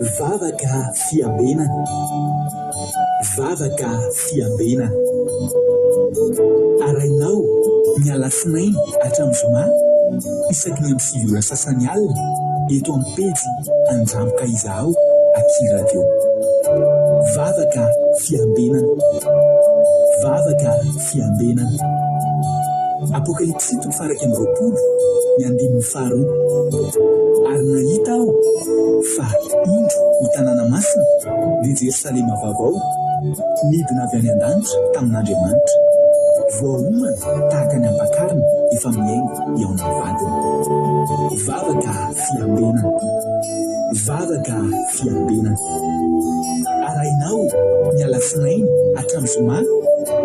Vavaka fiambenana. Vavaka fiambenana. Arahinao ny alatsinainy hatramin'ny zoma isaky ny amin'ny 9 ora sasany alina eto amin'ny pejy Andramo ka izahao aty radio. Vavaka fiambenana. Vavaka fiambenana. Apokalypsy toko faha 21 ny andininy faharoa. Ary nahita aho fa indro ny tanàna masina, dia Jerosalema vaovao, nidina avy any an-danitra tamin'Andriamanitra, voaomana tahaka ny ampakarina efa mihaingo hihaona amin'ny vadiny. Vavaka fiambenana. Vavaka fiambenana. Arahinao ny alatsinainy hatramin'ny zoma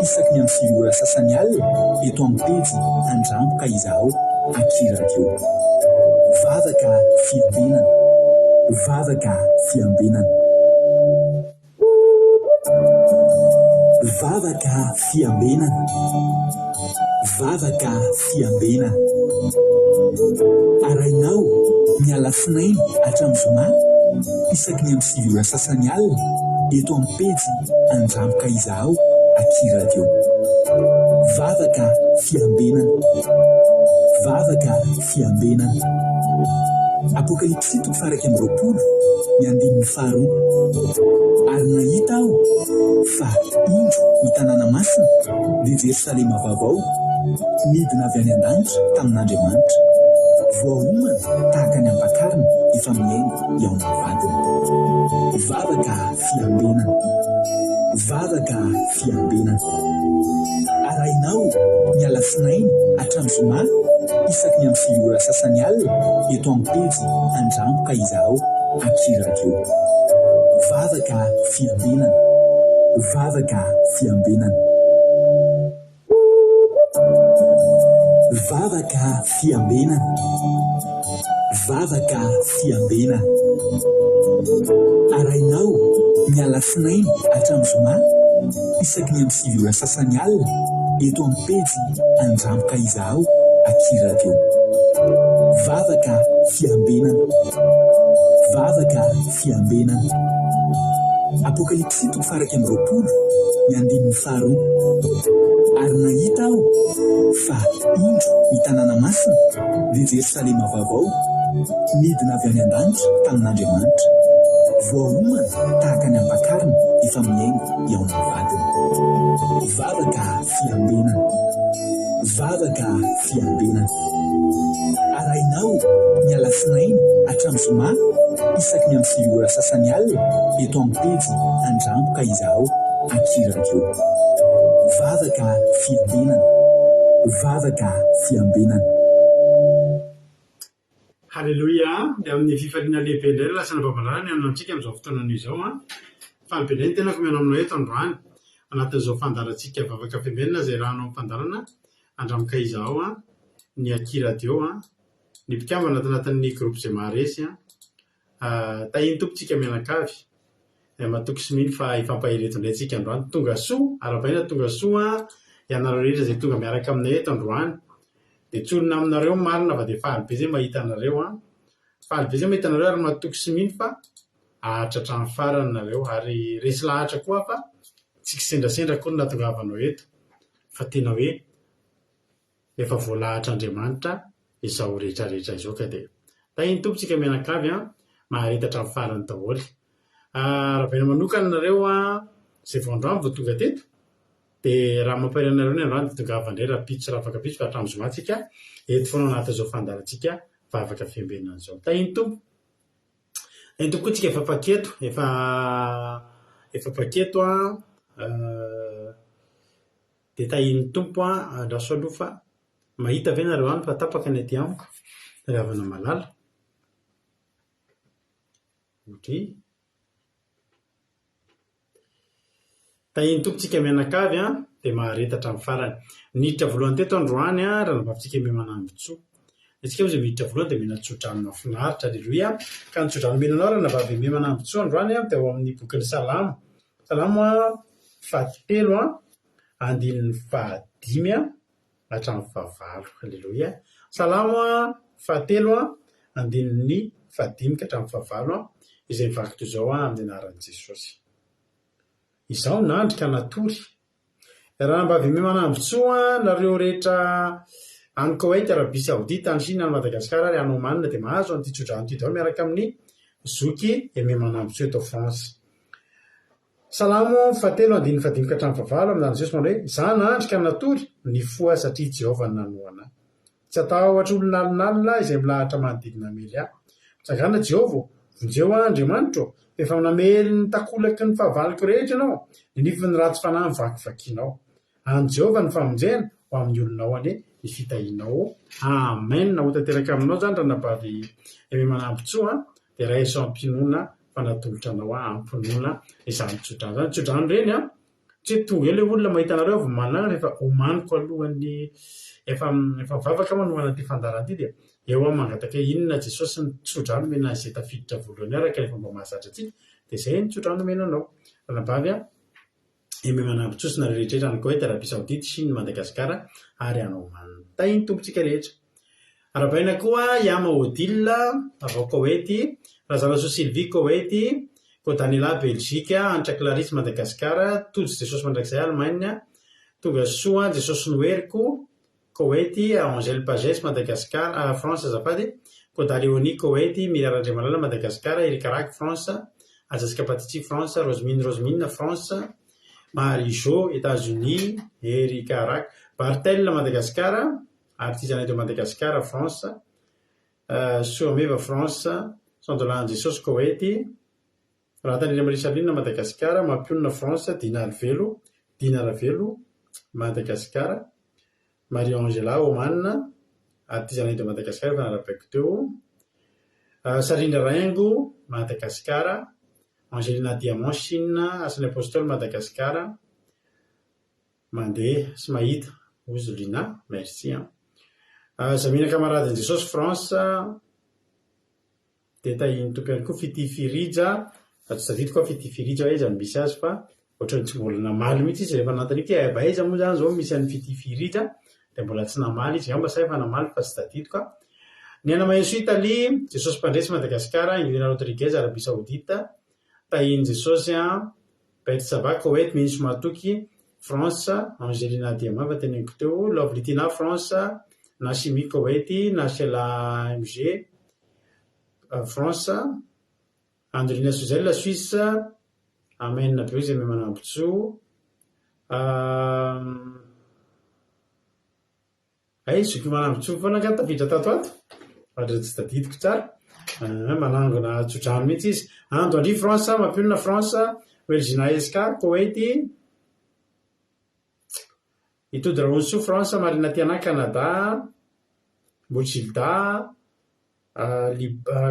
isaky ny amin'ny 9 ora sasany alina eto amin'ny pejy Andramo ka izahao aky radio. Vavaka fiambenana. Vavaka fiambenana. Vavaka fiambenana. Vavaka fiambenana. Arahinao ny alatsinainy hatramin'ny zoma isaky ny amin'ny 9 ora sasany alina eto amin'ny pejy Andramo ka izahao aty radio. Vavaka fiambenana. Vavaka fiambenana. Apokalypsy toko faha 21 ny andininy faharoa. Ary nahita aho fa indro ny tanàna masina, dia Jerosalema vaovao, nidina avy any an-danitra tamin'Andriamanitra, voaomana tahaka ny ampakarina efa mihaingo hihaona amin'ny vadiny. Vavaka fiambenana. Vavaka fiambenana. Arahinao ny alatsinainy hatramin'ny zoma isaky ny amin'ny 9 ora sasany alina eto amin'ny pejy Andramo ka izahao aky radio. Vavaka fiambenana. Vavaka fiambenana. Vavaka fiambenana. Vavaka fiambenana. Arahinao ny alatsinainy hatramin'ny zoma isaky ny amin'ny 9 ora sasany alina eto amin'ny pejy Andramo ka izahao aty radio. Vavaka fiambenana. Vavaka fiambenana. Apokalypsy toko faha 21 ny andininy faharoa. Ary nahita aho fa indro ny tanàna masina, dia Jerosalema vaovao, nidina avy any an-danitra tamin'Andriamanitra, voaomana tahaka ny ampakarina efa mihaingo hihaona amin'ny vadiny. Vavaka fiambenana. Vavaka fiambenana. Arahinao ny alatsinainy hatramin'ny zoma isaky ny amin'ny 9 ora sasany alina eto amin'ny pejy Andramo ka izahao aky radio. Vavaka fiambenana. Vavaka fiambenana. Haleloia! Dia amin'ny fifaliana lehibe indray no lasa nababalahy ny anantsika amin'izao fotoana anio izao an! Faly be indray ny tenako mihaona aminao eto androany, anatin'izao fandaharantsika Vavaka Fiambenana izay arahanao amin'ny fandaharana Andramo ka Izahao an, ny Aky Radio an, ny mpikambana ato anatin'ny groupe izay maharesy an. Tahian'ny Tompo tsika mianakavy. Matoky sy mino fa hifampahery eto indray tsika androany. Tonga soa, arahabaina tonga soa ianareo rehetra izay tonga miaraka aminay eto androany. Dia tsorina aminareo ny marina fa dia faly be izay mahita anareo an. Faly be izay mahita anareo ary matoky sy mino fa haharitra hatramin'ny farany nareo. Ary resy lahatra koa aho fa tsy kisendrasendra akory ny nahatongavanao eto fa tena hoe efa voalahatr'Andriamanitra izao rehetra rehetra izao ka dia tahin'ny Tompo tsika mianakavy an, mahareta hatramin'ny farany daholo. Arahabaina manokana nareo an, izay vao androany vao tonga teto, dia raha mampahery anareo ny androany dia tongava indray rahampitso sy rahafakampitso fa hatramin'ny zoma tsika eto foana anatin'izao fandaharantsika vavaka fiambenana izao. Tahin'ny Tompo. Eto koa tsika efa paketo, efa efa paketo an, Dia tahian'ny Tompo an, andraso aloha fa mahita ve nareo any fa tapaka ny aty amiko ry havana malala? Ndry. Tahian'ny Tompo tsika mianakavy an, dia mahareta hatramin'ny farany. Niditra voalohany teto androany an, ranabavintsika Mimanambintsoa. Isika moa izay miditra voalohany dia mila tsodrano mahafinaritra, aleloia. Ka ny tsodrano omena anao ranabavy Mimanambintsoa androany an, dia ao amin'ny bokin'ny Salamo. Salamo fahatelo an, andininy fahadimy hatramin'ny fahavalo. Aleloia. Salamo fahatelo andininy fahadimy ka hatramin'ny fahavalo. Izay mivaky toy izao amin'ny anaran'i Jesosy. Izaho nandry ka natory. Ranabavy Aimé Manambotsoa, nareo rehetra any Koweït, Arabie Saoudite, any Chine, any Madagascar ary any Oman dia mahazo an'ity tsodrano ity daholo miaraka amin'ny zoky Aimé Manambotsoa eto France. Salamo fahatelo andininy fahadimy ka hatramin'ny fahavalo, amin'ny anaran'i Jesosy manao hoe, Izaho nandry ka natory, nifoha satria Jehovah no nanohana ahy. Tsy hatahotra olona alinalina aho izay milahatra manodidina hamely ahy. Mitsangàna Jehovah ô! Vonjeo aho, Andriamanitro ô! Fa efa namely ny takolaky ny fahavaloko rehetra Ianao, ny nifin'ny ratsy fanahy novakivakinao. An'i Jehovah ny famonjena, ho amin'ny olonao anie ny fitahianao. Amen! Ho tanteraka aminao izany ranabavy Aimé Manambotsoa a! Dia raiso am-pinoana fa natolotra anao am-pinoana izany tsodrano izany. Tsodrano ireny an! Tsy hoe tonga eo ilay olona mahita anareo avy manana rehefa omaniko alohan'ny efa efa mivavaka aho manomana an'ity fandaharana ity dia eo aho mangataka hoe inona Jesosy ny tsodrano omena an'izay tafiditra voalohany araka ny fomba mahazatra antsika dia izay ny tsodrano omena anao. Ranabavy a, Aimé Manambotsoa sy nareo rehetra rehetra any Koety, Arabie Saoudite, Chine, Madagascar ary any Oman. Tahin'ny Tompontsika rehetra. Arahabaina koa i Ama Odile avy ao Koety, Razanasoa Sylvie Koety, Kodanela Belgique, Hanitra Clarisse Madagascar, Tojo Jesosy Mandrakizay Allemagne, Tonga Soa Jesosy no Heriko Koety, Angèle Pages Madagascar, France azafady, Koda Léonie Koety, Mira Randriamalala Madagascar, Eric Raky France, Ajaska Patici France, Rosemine Rosemine France, Marie Jo Etats-Unis, Eric Raky, Barthel Madagascar, Artisanat de Madagascar, France, Soameva, France, Sandolan Jesosy, Koety, Ratanirina Marie Charline, Madagasikara, Mampionona, France, Dina Arivelo, Dina Ravelo, Madagasikara, Marie Angela, Oman, Artisanat de Madagascar, efa narabaiko teo, Sarindra Raingo, Madagasikara, Angelina Diamant, Chine, Asan'ny Apostoly, Madagasikara, Mandeha sy mahita hozy Lina, merci an. Zamina camaradin'i Jesosy France dia tahian'ny Tompo ihany koa Fitia Firija, fa tsy tadidiko aho Fitia Firija hoe aiza no misy azy fa ohatran'ny tsy mbola namaly mihitsy izy rehefa nanontaniako hoe avy aiza moa izany izao misy an'i Fitia Firija dia mbola tsy namaly izy, angamba sa efa namaly fa tsy tadidiko aho. Niaina Mahesoa Italie, Jesosy Mpandresy Madagasikara, Ingrina Rodriguez Arabie Saoudite, tahian'i Jesosy an. Betsaba, Koety, Mino sy Matoky, France, Angelina Diamant efa teneniko teo, Lovely Tina, France, Nashimi, Koety, Nashela MG, France, Andrina Suzel, Suisse, Amen be hoy izay Manambotsoa. Hay zoky manambotsoa foana angaha tafiditra tato ato? Ohatra tsy tadidiko tsara. Manangona tsodrano mihitsy izy. Ando Andria France, Mampionona France, Welgina SK, Koety, Itody Rahonsoa France, Marina Tiana Canada, Mboly Gilda,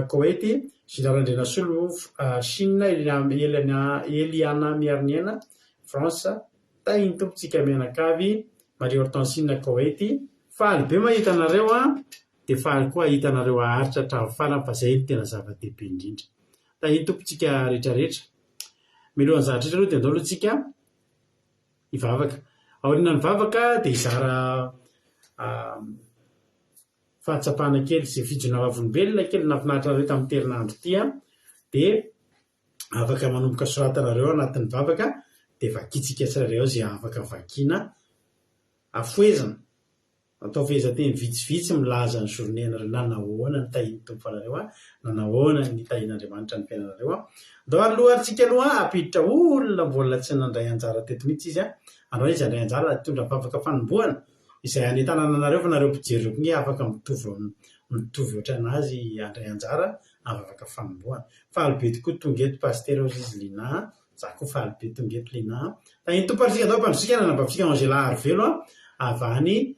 Koety, Gilles Randrianasolo, Chine, Eliana Mihariniaina, France, Tahin'ny Tompo tsika mianakavy, Marie Hortensine, Koety. Faly be mahita anareo an, dia faly koa hahita anareo haharitra hatramin'ny farany fa zay no tena zava-dehibe indrindra. Tahin'ny Tompo tsika rehetra rehetra. Mialohan'ny zavatra rehetra aloha dia andao aloha tsika hivavaka. Aorianan'ny vavaka dia hizara fahatsapana kely sy fijoroana vavolombelona kely nahafinaritra anareo tamin'ity herinandro ity an, dia afaka manomboka soratanareo ao anatin'ny vavaka dia vakintsika tsirairay ao izay afaka vakiana, afohezina, atao fehezanteny vitsivitsy milaza ny journée anareo na nahoana ny tahian'ny Tompo anareo an, na nahoana ny tahian'Andriamanitra ny fiainanareo an. Andao ary aloha ary tsika aloha hampiditra olona mbola tsy nandray anjara teto mihitsy izy an, androany izy handray anjara hitondra vavaka fanombohana. Izay hanentanana anareo fa nareo mpijery ireo koa nge afaka mitovy mitovy ohatran'azy handray anjara amin'ny vavaka fanombohana. Faly be tokoa tonga eto Pasitera hozy izy Lina a! Za koa faly be tonga eto Lina a! Tahin'ny Tompo ary isika andao ampandrosoika ny anabavitsika Angela Arivelo a! Avy any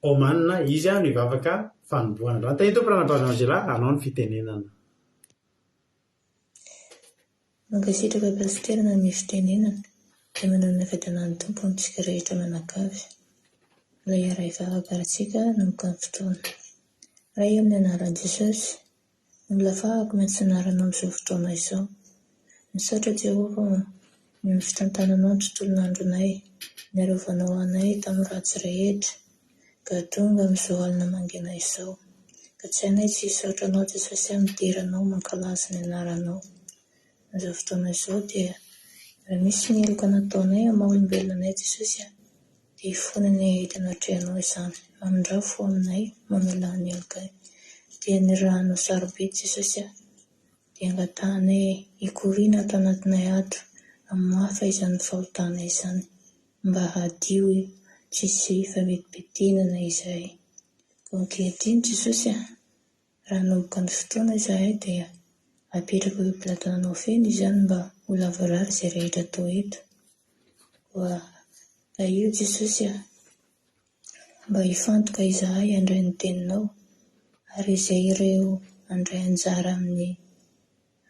Oman izy no hivavaka fanombohana androany. Tahin'ny Tompo ranabavy Angela, anao ny fitenenana. Mankasitraka Pasitera nanome fitenenana, dia manana fiadanan'ny Tompo amintsika rehetra mianakavy. Mbola hiara-hivavaka ary tsika hanomboka ny fotoana. Ray ô amin'ny anaran'i Jesosy, no mbola vavako miantso ny anaranao amin'izao fotoana izao. Misaotra Jehovah ô, noho ny fitantananao ny tontolon'andronay, niarovanao anay tamin'ny ratsy rehetra, ka tonga amin'izao alina mangina izao. Ka tsy hainay tsy hisaotra Anao Jesosy aho midera Anao mankalaza ny anaranao. Amin'izao fotoana izao dia raha misy ny heloka nataonay amin'ny maha olombelona anay Jesosy a, dia hifonanay eto anatrehanao izany. Mamindrà fo aminay, mamelà ny helokay. Dia ny rànao sarobidy Jesosy a, dia angatahanay hikoriana ato anatinay ato hamafa izany fahotana izany mba hadio tsisy fametimpetenana izahay. Koa ankehitriny Jesosy a, Raha hanomboka ny fotoana izahay dia apetrako eo am-pelatananao feno izany mba ho lavorary izay rehetra atao eto. Koa tahio Jesosy a! Mba hifantoka izahay handray ny teninao ary izay ireo handray anjara amin'ny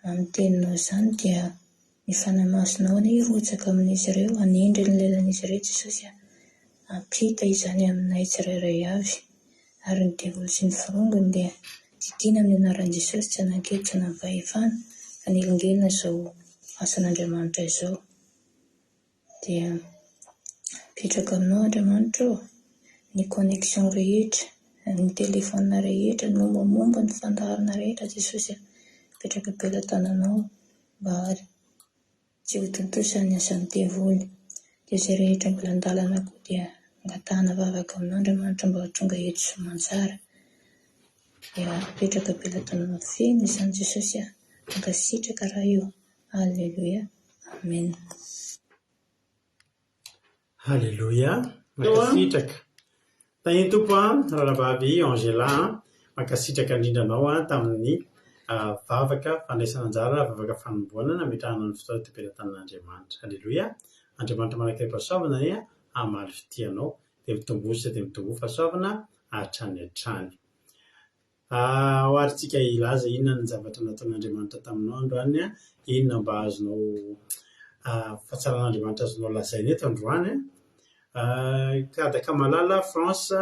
Amin'ny teninao izany dia ny Fanahy Masinao anie hirotsaka amin'izy ireo, hanendry ny lelan'izy ireo Jesosy a, hampita izany aminay tsirairay avy, ary ny devoly sy ny forongony dia didiana amin'ny anaran'i Jesosy tsy hanan-kery tsy hanam-pahefana hanelingelina izao asan'Andriamanitra izao. Dia apetrako aminao Andriamanitra ô, ny connexion rehetra, ny téléphone rehetra, ny mombamomba ny fandaharana rehetra Jesosy a, apetrako am-pelatananao mba tsy ho tontosa ny asan'ny devoly. Dia izay rehetra mbola an-dalana koa dia angatahana vavaka aminao Andriamanitra mba ho tonga eto soamantsara. Dia apetrako am-pelatananao feno izany Jesosy a, mankasitraka Ray ô. Aleloia Amen. Haleloia, mankasitraka. Tahin'ny Tompo an, Rahavavy Angela an, mankasitraka indrindra anao an tamin'ny vavaka fandraisana anjara, vavaka fanomboana nametrahana ny fotoana teo am-pelatanan'Andriamanitra. Haleloia. Andriamanitra manakaipahasoavana anie hamaly fitia anao. Dia mitomboa sy dia mitomboa fahasoavana hatrany hatrany. Ao ary tsika hilaza inona ny zavatra nataon'Andriamanitra taminao androany, inona mba azonao fahatsaran'Andriamanitra azonao lazaina eto androany. Kadakamalala France,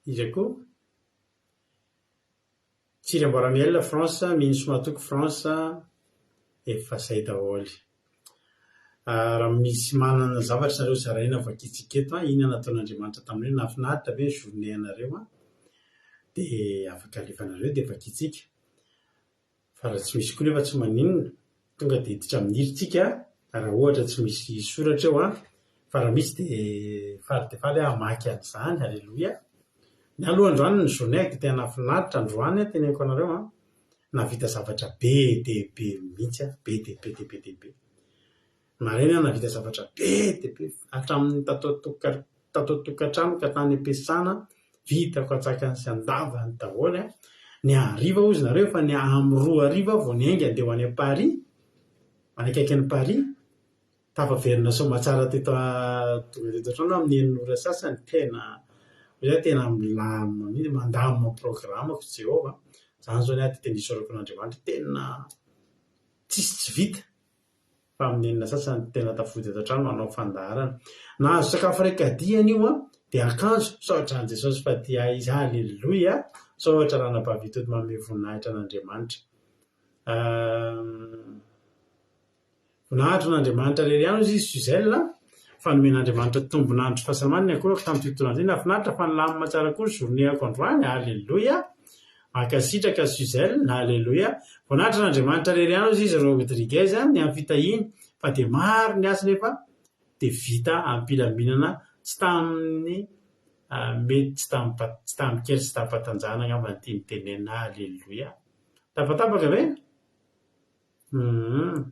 iza koa? Tsiry Amboaramiel France, Mino sy Matoky France, efa zay daholo. Raha misy manana zavatra nareo zaraina vakintsika eto an, inona nataon'Andriamanitra taminareo, nahafinaritra ve ny journée anareo an, dia afaka alefanareo dia vakintsika. Fa raha tsy misy koa nefa tsy maninona, tonga dia hiditra amin'ny hira tsika raha ohatra tsy misy soratra eo an, fa raha misy dia faly dia faly aho hamaky an'izany, aleloia. Ny ahy aloha androany ny journée-ko dia tena nahafinaritra androany aho teneniko anareo an, nahavita zavatra be dia be mihitsy aho, be dia be dia be dia be. Maraina aho nahavita zavatra be dia be, hatramin'ny tato an-toka- tato an-tokantrano ka tany am-piasana, vitako antsakany sy andavany daholo an. Ny hariva hozy nareo efa ny amin'ny roa hariva aho vao niainga handeha ho any Paris, any akaikin'i Paris. Tafaverina soamatsara teto tonga teto an-trano aho amin'ny enina ora sasany, tena hoy aho tena milamina mihitsy, mandamina programme-ko Jehovah. Izany izao ny ahy dia tena isaorako an'Andriamanitra, tena tsisy tsy vita. Fa amin'ny enina sasany tena tafody eto an-trano manao fandaharana. Nahazo sakafo iray caddie anio an, dia akanjo, misaotra an'i Jesosy fa tia ahy Izy, Haleloia! Misaotra ranabavy Itody manome voninahitra an'Andriamanitra. Voninahitra an'Andriamanitra irery ihany hozy izy Suzelle a! Fa nomen'Andriamanitra tombon'andro sy fahasalamana ny ankohonako tamin'ity tontolo andro ity. Nahafinaritra fa nilamina tsara koa ny journée-ako androany. Aleloia! Mankasitraka Suzelle. Aleloia! Voninahitra an'Andriamanitra irery ihany hozy izy Rodriguez a! Ny amin'ny fitahiany fa dia maro ny asa nefa dia vita am-pilaminana tsy tamin'ny mety tsy tamin-kery tsy tamim-pahatanjahana angamba ny tiany tenenina. Aleloia! Tapatapaka ve? Humm.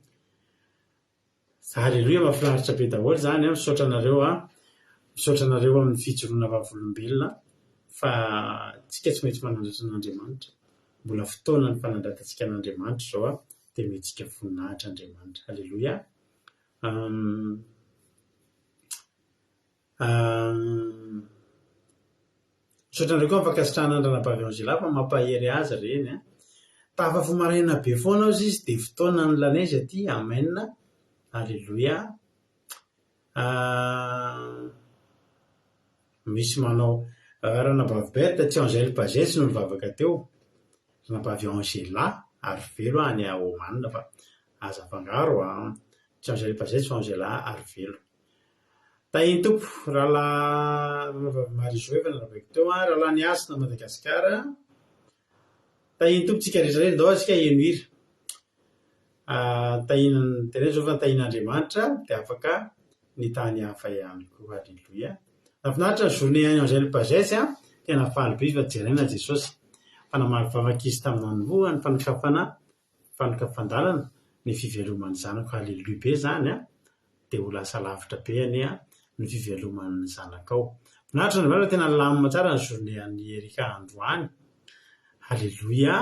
Aleloia mahafinaritra be daholo izany an, misaotra anareo an, misaotra anareo amin'ny fijoroana vavolombelona fa tsika tsy maintsy manandratra an'Andriamanitra, mbola fotoana ny fanandratantsika an'Andriamanitra izao an, dia omentsika voninahitra Andriamanitra. Aleloia. Humm. Misaotra anareo koa amin'ny fankasitrahana ny ranabavy Angela fa mampahery azy ireny an. Tafafoha maraina be foana hozy izy dia fotoana ny la neige aty, amen, aleloia. Misy manao, ranabavy Berthe tsy Angèle Pagès no nivavaka teo, ranabavy Angela Arivelo any Oman fa aza afangaro an, tsy Angèle Pagès fa Angela Arivelo. Tahin'ny Tompo, Rahalahy Ranavavy Marie Jo efa narabaiko teo an, Rahalahy Nihasina Madagasikara. Tahian'ny Tompo tsika rehetra rehetra, ndao isika heno hira. Tahiana, teneno izao fa tahian'Andriamanitra dia afaka ny tany hafa ihany koa. Alléluia. Nahafinaritra ny journée an'i Angèle Pagès an, tena faly be izy fa jerena Jesosy. Fa namaly vavaka izy tamin'ny nanombohany fanokafana fanokafan-dalana ny fiveloman'ny zanako. Alléluia be izany an. Dia ho lasa lavitra be anie ny fiveloman'ny zanakao. Finaritra ny vavaka, tena nilamina tsara ny journée an'i Erica androany. Alléluia.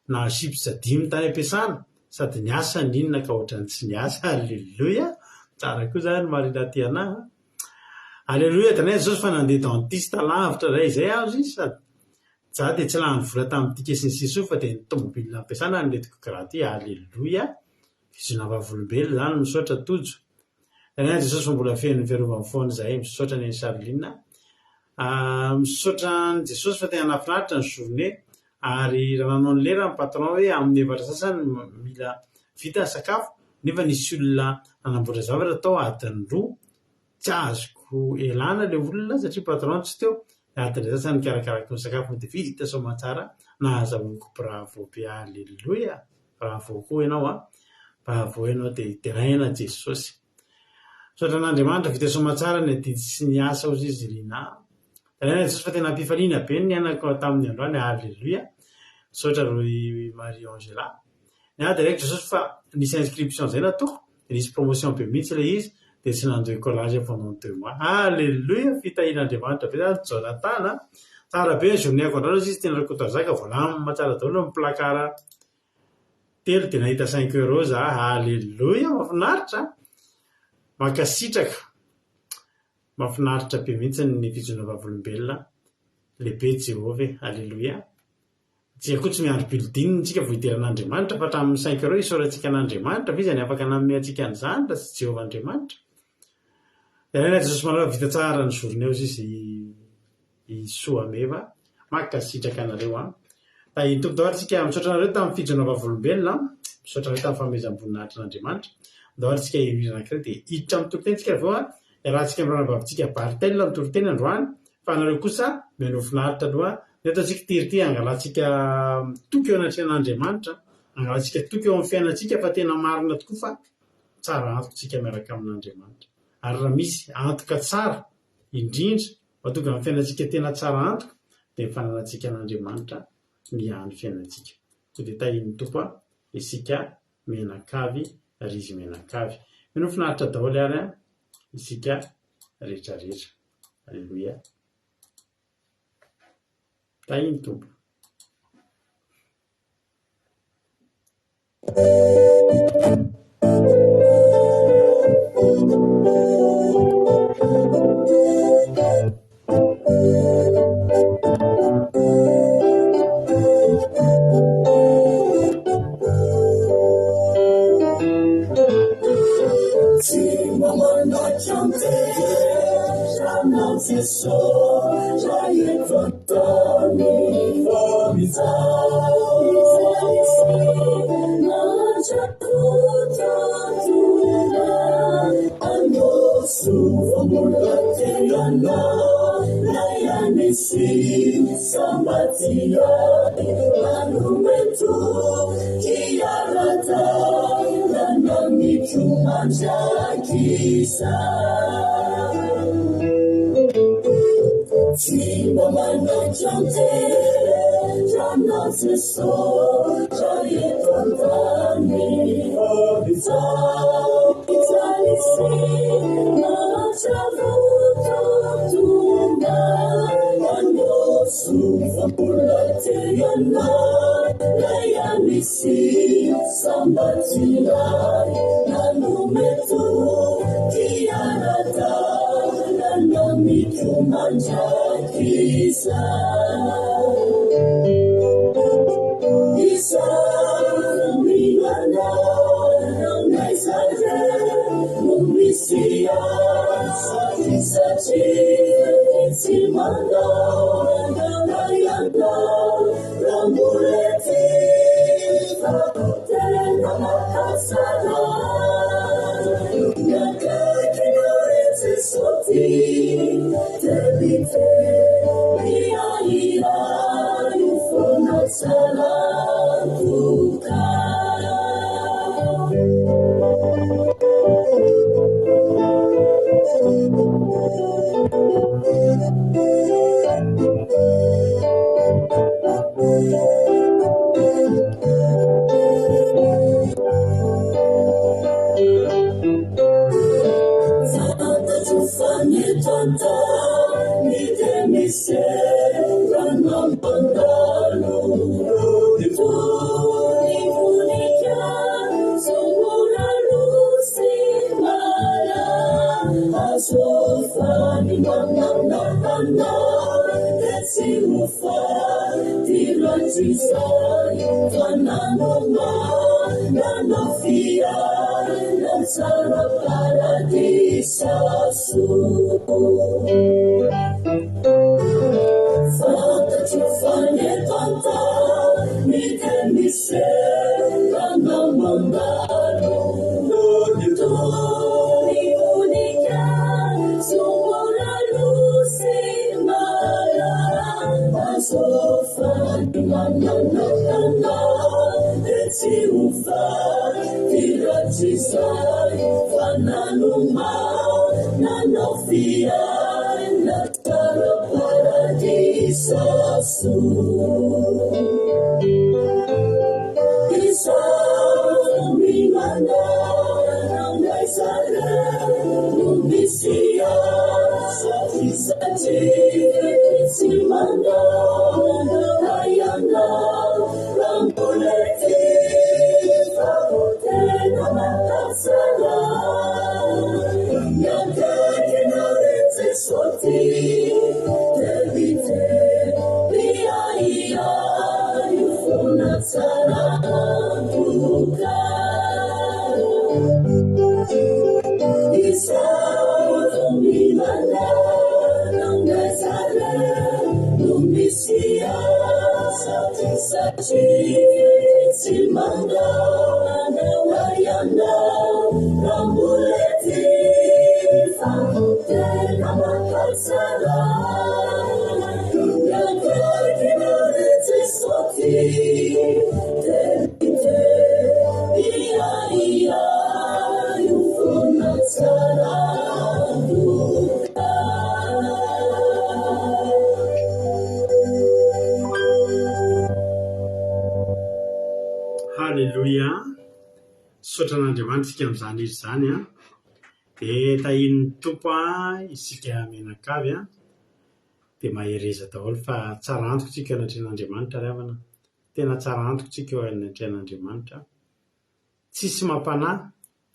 Nahazo chips dimy tany am-piasana, sady niasa n'inona ka ohatran'ny tsy niasa. Alléluia. Tsara koa izany Marina Tiana a. Alléluia, hitanay Jesosy fa nandeha dentiste lavitra iray izay aho izy sady za dia tsy lany vola tamin'ny ticket sy ny sisa fa dia ny tomobile ampiasana no nentiko gratuit. Alléluia. Fijoroana vavolombelona izany, misaotra Tojo. Hitanay Jesosy fa mbola feno ny fiarovany foana izahay, misaotra an'i Charline. Misaotra an'i Jesosy fa tena nahafinaritra ny journée ary raha nanao ny lera ny patron hoe amin'ny efatra sasany mila vita ny sakafo nefa nisy olona nanamboatra zavatra tao adiny roa, tsy azoko elana ilay olona satria patron tsy teo, dia adiny iray sasany nikarakarako ny sakafo dia vita soamantsara nahazahoako bravo be aleloia, bravo koa ianao an, bravo ianao dia deraina Jesosy. Misaotra an'Andriamanitra vita soamatsara ny adidy sy ny asa hozy izy Rinah. Deraina Jesosy fa tena ampifaliana be ny niainako tamin'ny androany Alléluia. Misaotra ry Marie Angela. Ny ahy deraiko Jesosy fa nisy inscription zay nataoko dia nisy promotion be mihitsy ilay izy dia tsy nandoa écolage pendant deux mois. Alléluia fitahian'Andriamanitra be zany Jonathan a. Tsara be ny journée-ko androany hozy izy tena Rakotoarzaka voalamina tsara daholo ny placard Telo dia nahita cinq euros za, Alléluia mahafinaritra a! Mankasitraka, mahafinaritra be mihitsy ny fijoroana vavolombelona, lehibe Jehovah e, Alléluia. Tsika koa tsy miandry building tsika vao hidera an'Andriamanitra fa hatramin'ny cinq euros isaorantsika an'Andriamanitra fa iza ny afaka nanome antsika an'izany raha tsy Jehovah Andriamanitra. Deraina Jesosy Malala vita tsara ny journée ozy izy i Soameva. Mankasitraka anareo an. Tahin'ny Tompo daholo tsika. Misaotra anareo tamin'ny fijoroana vavolombelona. Misaotra anareo tamin'ny fanomezam-boninahitra an'Andriamanitra. Ndao ary tsika hihira anankiray dia hiditra amin'ny toriteny tsika avy eo an. Iarahantsika amin'ny rahalavantsika Barthel ny toriteny androany fa anareo kosa mihainoa finaritra aloha. Ny ataontsika ity ry ity hangalantsika toky eo anatrehan'Andriamanitra, hangalantsika toky eo amin'ny fiainantsika fa tena marina tokoa fa tsara antoka tsika miaraka amin'Andriamanitra. Ary raha misy antoka tsara indrindra mahatonga ny fiainantsika tena tsara antoka dia ny fananantsika an'Andriamanitra miahy ny fiainantsika. Koa dia tahian'ny Tompo isika mianakavy ry izy mianakavy. Mino finaritra daholo ary isika rehetra rehetra. Aleloia. Tahian'ny Tompo. Rahatrizay fa nanomanana fiainana tsara paradisa soa. Fantatro fa ny eto an-tany dia misedra mandalo. Toy ny voninkazo mbola lo sy malala. Azo faty manana anao dia tsy ho faty rahatrizay fa nanomananao fiainana tsara paradisa soa. Izaho mino anao n'aiza re no misy ahy satria tsy mandao ahy ianao raha mbola ety fa ho tena mahatsara ny akaikinao ry Jesosy dia hiteny ahy io foana tsara antoka. Izaho mimanana n'aiza re no misy ahy satria tsy mandao ahy ianao raha mbola ety fa tena mahatsara ny akaikinao ry Jesosy Haleloia! Misaotra an'Andriamanitra isika amin'izany hira izany an! Dia tahian'ny Tompo isika mianakavy an! Dia mahereza daholo fa tsara antoka isika eo anatrehan'Andriamanitra ry havana. Tena tsara antoka tsika eo anatrehan'Andriamanitra. Tsisy mampanahy,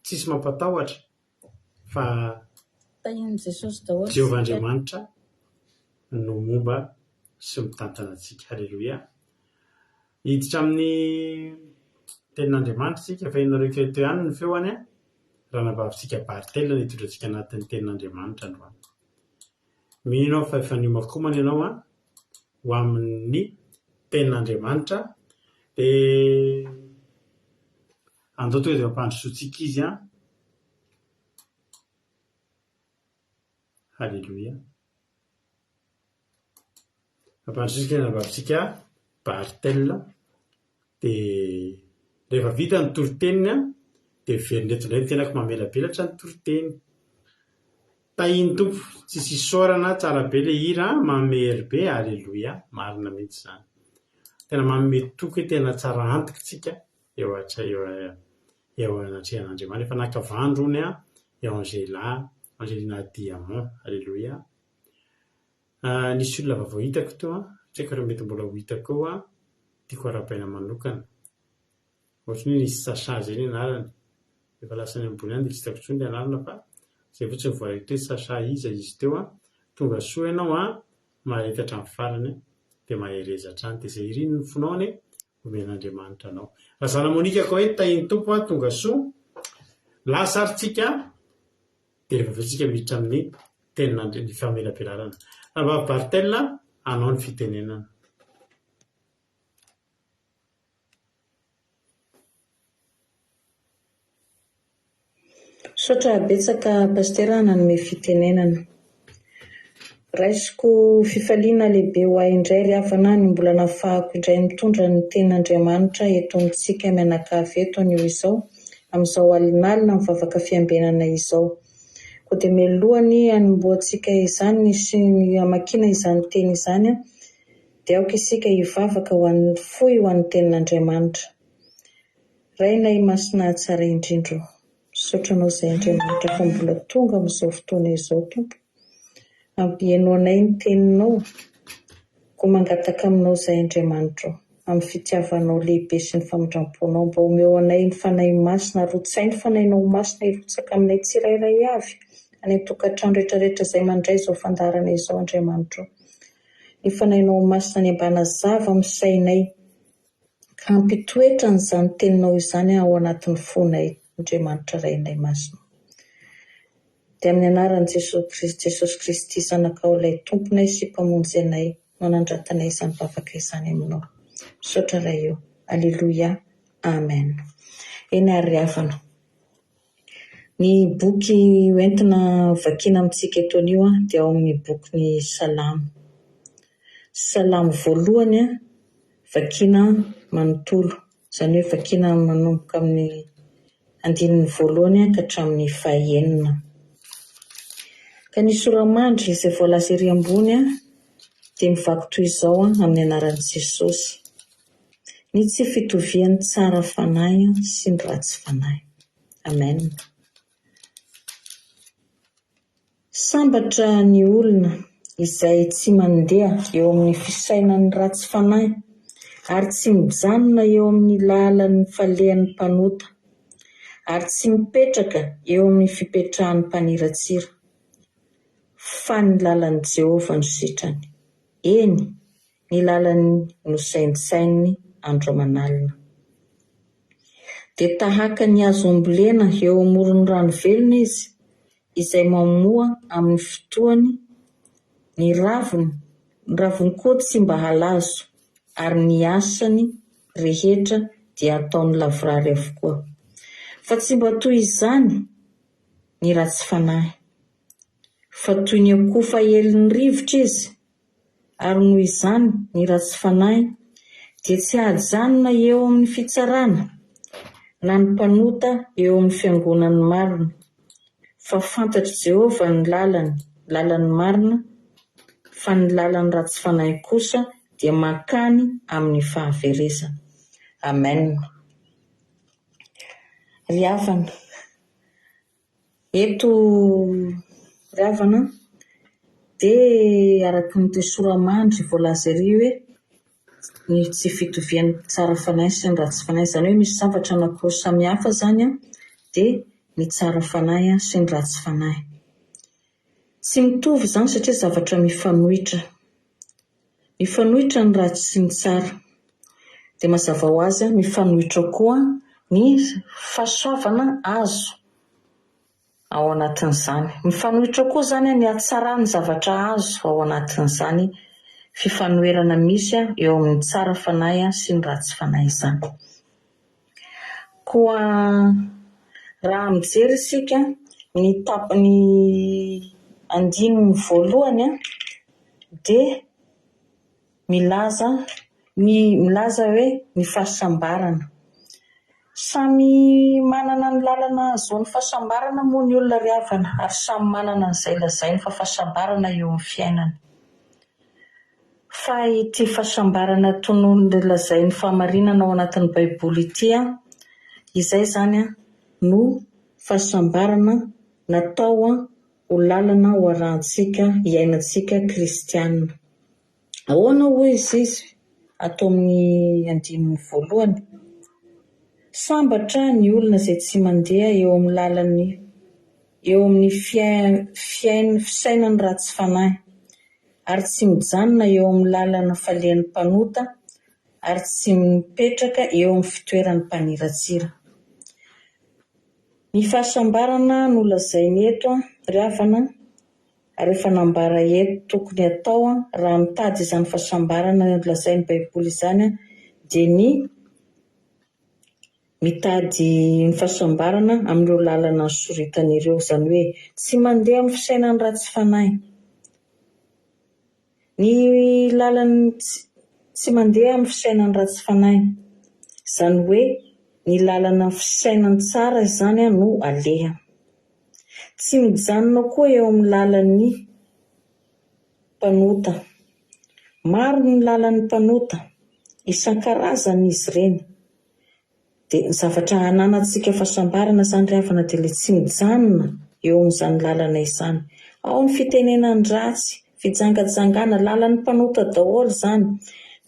tsisy mampatahotra fa Tahian'i Jesosy daholo Jehovah isika. Andriamanitra no momba sy mitantana antsika. Haleloia. Hiditra amin'ny tenin'Andriamanitra isika fa ianareo kely teo ihany ny feony an. Ranabavintsika Barthel no hitondra antsika anatin'ny tenin'Andriamanitra androany. Mino aho fa efa niomakomana ianao an. ho amin'ny Tenin'Andriamanitra, dia andao tonga dia ampandrosoantsika izy an. Haleloia. Ampandrosoantsika ny anabavintsika Barthel. Dia rehefa vita ny toriteniny an, dia miverina eto indray ny tenako mamelabelatra ny toriteny. Tahin'ny Tompo, tsisy isaorana, tsara be le hira an, manome hery be, aleloia, marina mihitsy izany. Tena manome toky hoe tena tsara antoka isika eo eo anatrehan'Andriamanitra. Efa naka vandro hono an, i Angela, Angelina Diamond, aleloia. Nisy olona vaovao hitako teo an, tsy haiko raha mety mbola ho hitako eo an, tiako arahabaina manokana. Ohatran'ny hoe nisy Sacha izay ny anarany. Efa lasa any ambony any dia tsy hitako intsony ilay anarana fa izay fotsiny no voaraiko teo hoe Sacha iza izy teo an. Tonga soa ianao an, mahareta hatramin'ny farany an, dia mahereza hatrany. Dia izay irin'ny fonao anie omen'Andriamanitra anao. Razana Monica koa hoe tahin'ny Tompo an, tonga soa. Lasa ary tsika dia rehefa avy eo tsika miditra amin'ny tenin'Andri-, ny famelabelarana. Rahavavy Barthel, anao ny fitenenana. Misaotra betsaka Pasitera nanome fitenenana. Raisiko fifaliana lehibe ho ahy indray ry havana ny mbola nafahako indray mitondra ny tenin'Andriamanitra eto amintsika mianakavy eto anio izao, amin'izao alinalina mivavaka fiambenana izao. Koa dia mialoha ny hanombohantsika izany sy ny hamakiana izany teny izany dia aoka isika hivavaka ho an'ny fohy ho an'ny tenin'Andriamanitra. Rainay Masina Tsara indrindra ô, misaotra Anao izay Andriamanitra fa mbola tonga amin'izao fotoana izao Tompo, ampihaino anay ny teninao, koa mangataka aminao izay Andriamanitra ô, amin'ny fitiavanao lehibe sy ny famindramponao mba omeo anay ny Fanahy Masina ary rotsahy ny Fanahinao Masina hirotsaka aminay tsirairay avy any an-tokantrano rehetrarehetra izay mandray izao fandaharana izao Andriamanitra ô. Ny Fanahinao Masina any mba hanazava amin'ny sainay. Ka hampitoetra an'izany Teninao izany ao anatin'ny fonay, Andriamanitra Rainay Masina. Dia amin'ny anaran'i Jesoa Kristy, Jesosy Kristy Zanakao ilay Tomponay sy Mpamonjy anay no anandratanay izany vavaka izany Aminao. Misaotra Ray o. Aleloia. Amen. Eny ary ry havana. Ny boky hoentina vakiana amintsika eto anio dia ao amin'ny bokin'ny Salamo. Salamo voalohany vakiana manontolo, izany hoe vakiana manomboka amin'ny andininy voalohany ka hatramin'ny fahenina. Ka ny sora-mandry izay voalaza ery ambony dia mivaky toy izao amin'ny anaran'i Jesosy. Ny tsy fitovian'ny tsara fanahy sy ny ratsy fanahy. Amen. Sambatra ny olona izay tsy mandeha eo amin'ny fisainan'ny ratsy fanahy ary tsy mijanona eo amin'ny lalan'ny falehan'ny mpanota ary tsy mipetraka eo amin'ny fipetrahan'ny mpaniratsira, fa ny lalan'i Jehovah no sitrany. Eny, ny lalany nosaintsaininy andro aman'alina. Dia tahaka ny hazo ambolena eo amoron'ny rano velona izy, izay mamoa amin'ny fotoany ny raviny, ny raviny koa tsy mba halazo, ary ny asany rehetra dia ataony lavorary avokoa. Fa tsy mba toy izany ny ratsy fanahy, fa toy ny akofa elin'ny rivotra izy, ary noho izany ny ratsy fanahy dia tsy hahajanona eo amin'ny fitsarana, na ny mpanota eo amin'ny fiangonan'ny marina, fa fantatr'i Jehovah ny lalany, lalan'ny marina, fa ny lalan'ny ratsy fanahy kosa dia mankany amin'ny fahaverezana. Amen. Ry havana, Eto ry havana dia araka ny sora-mandry voalaza ery hoe ny tsy fitovian'ny tsara fanahy sy ny ratsy fanahy. Izany hoe misy zavatra anankiroa samihafa izany dia ny tsara fanahy sy ny ratsy fanahy. Tsy mitovy izany satria zavatra mifanohitra. Mifanohitra ny ratsy sy ny tsara. Dia mazava ho azy mifanohitra koa ny fahasoavana azo ao anatin'izany. Mifanohitra koa izany ny hatsaran'ny zavatra azo ao anatin'izany fifanoherana misy eo amin'ny tsara fanahy sy ny ratsy fanahy izany. Koa raha mijery isika ny tapany andininy voalohany dia milaza ny milaza hoe ny fahasambarana. Samy manana ny lalana ahazoany fahasambarana moa ny olona ry havana ary samy manana an'izay lazainy fa fahasambarana eo amin'ny fiainany. Fa ity fahasambarana tononiny lazain'ny fahamarinana ao anatin'ny Baiboly ity, izay izany no fahasambarana natao ho lalana ho arahantsika, hiainantsika kristiana. Ahoana hoy izy ato amin'ny andininy voalohany? Sambatra ny olona izay tsy mandeha eo amin'ny lalan'ny eo amin'ny fiainan'ny ratsy fanahy. ary tsy mijanona eo amin'ny lalana falehan'ny mpanota ary tsy mipetraka eo amin'ny fitoeran'ny mpaniratsira. Ny fahasambarana no lazainy eto ry havana ary efa nambara eto tokony hatao raha mitady izany fahasambarana lazain'ny baiboly izany dia ny mitady ny fahasambarana amin'ireo lalana nosoritany ireo, izany hoe tsy mandeha amin'ny fisainan'ny ratsy fanahy. Ny lalan'ny tsy mandeha amin'ny fisainan'ny ratsy fanahy, izany hoe ny lalana fisainany tsara izany no aleha. Tsy mijanona koa eo amin'ny lalan'ny mpanota. Maro ny lalan'ny mpanota, isan-karazany izy ireny. Dia ny zavatra ananantsika fahasambarana izany ry havana dia ilay tsy mijanona eo amin'izany lalana izany. Ao ny fitenenan-dratsy, fijangajangana, lalan'ny mpanota daholo izany,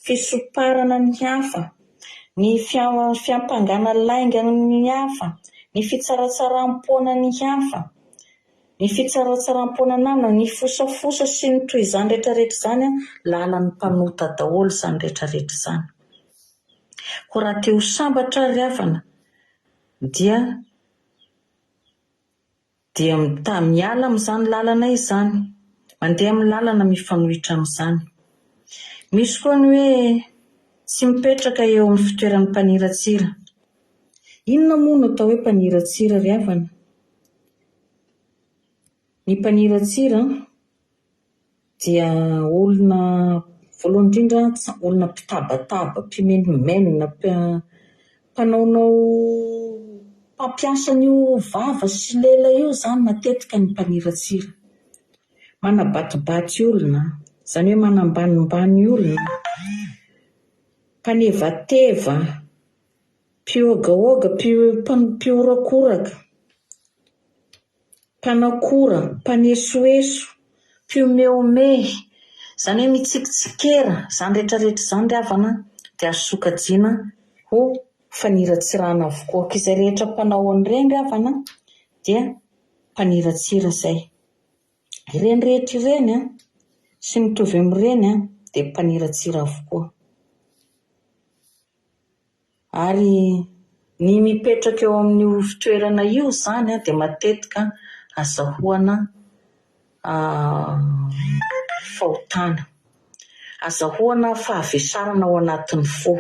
fisomparana ny hafa, ny fiampangana lainga ny hafa, ny fitsaratsaram-poana ny hafa, ny fitsaratsaram-poana namana, ny fosafosa sy ny toy izany rehetrarehetra izany, lalan'ny mpanota daholo izany rehetrarehetra izany. Koa raha te ho sambatra ary havana dia dia miala amin'izany lalana izany, mandeha amin'ny lalana mifanohitra amin'izany. Misy koa ny hoe tsy mipetraka eo amin'ny fitoeran'ny mpaniratsira. Inona moa no atao hoe mpaniratsira ry havana? Ny mpaniratsira dia olona, voalohany indrindra, olona mpitabataba, mpimenomenona, mpanaonao, mpampiasa an'io vava sy lela io izany matetika ny mpaniratsira. Manabatibaty olona, izany hoe manambanimbany olona, mpanevateva, mpiogaoga, mpiorakoraka. Mpanakora, mpanesoeso, mpiomehomehy, izany hoe mitsikitsikera, izany rehetra rehetra izany ry havana dia azo sokajiana ho faniratsirana avokoa. Ka izay rehetra mpanao an'ireny ry havana dia mpaniratsira izay. Ireny rehetra ireny sy ny mitovy amin'ireny dia mpaniratsira avokoa. Ary ny mipetraka eo amin'io fitoerana io izany dia matetika azahoana fahotana, azahoana fahavesarana ao anatin'ny fo.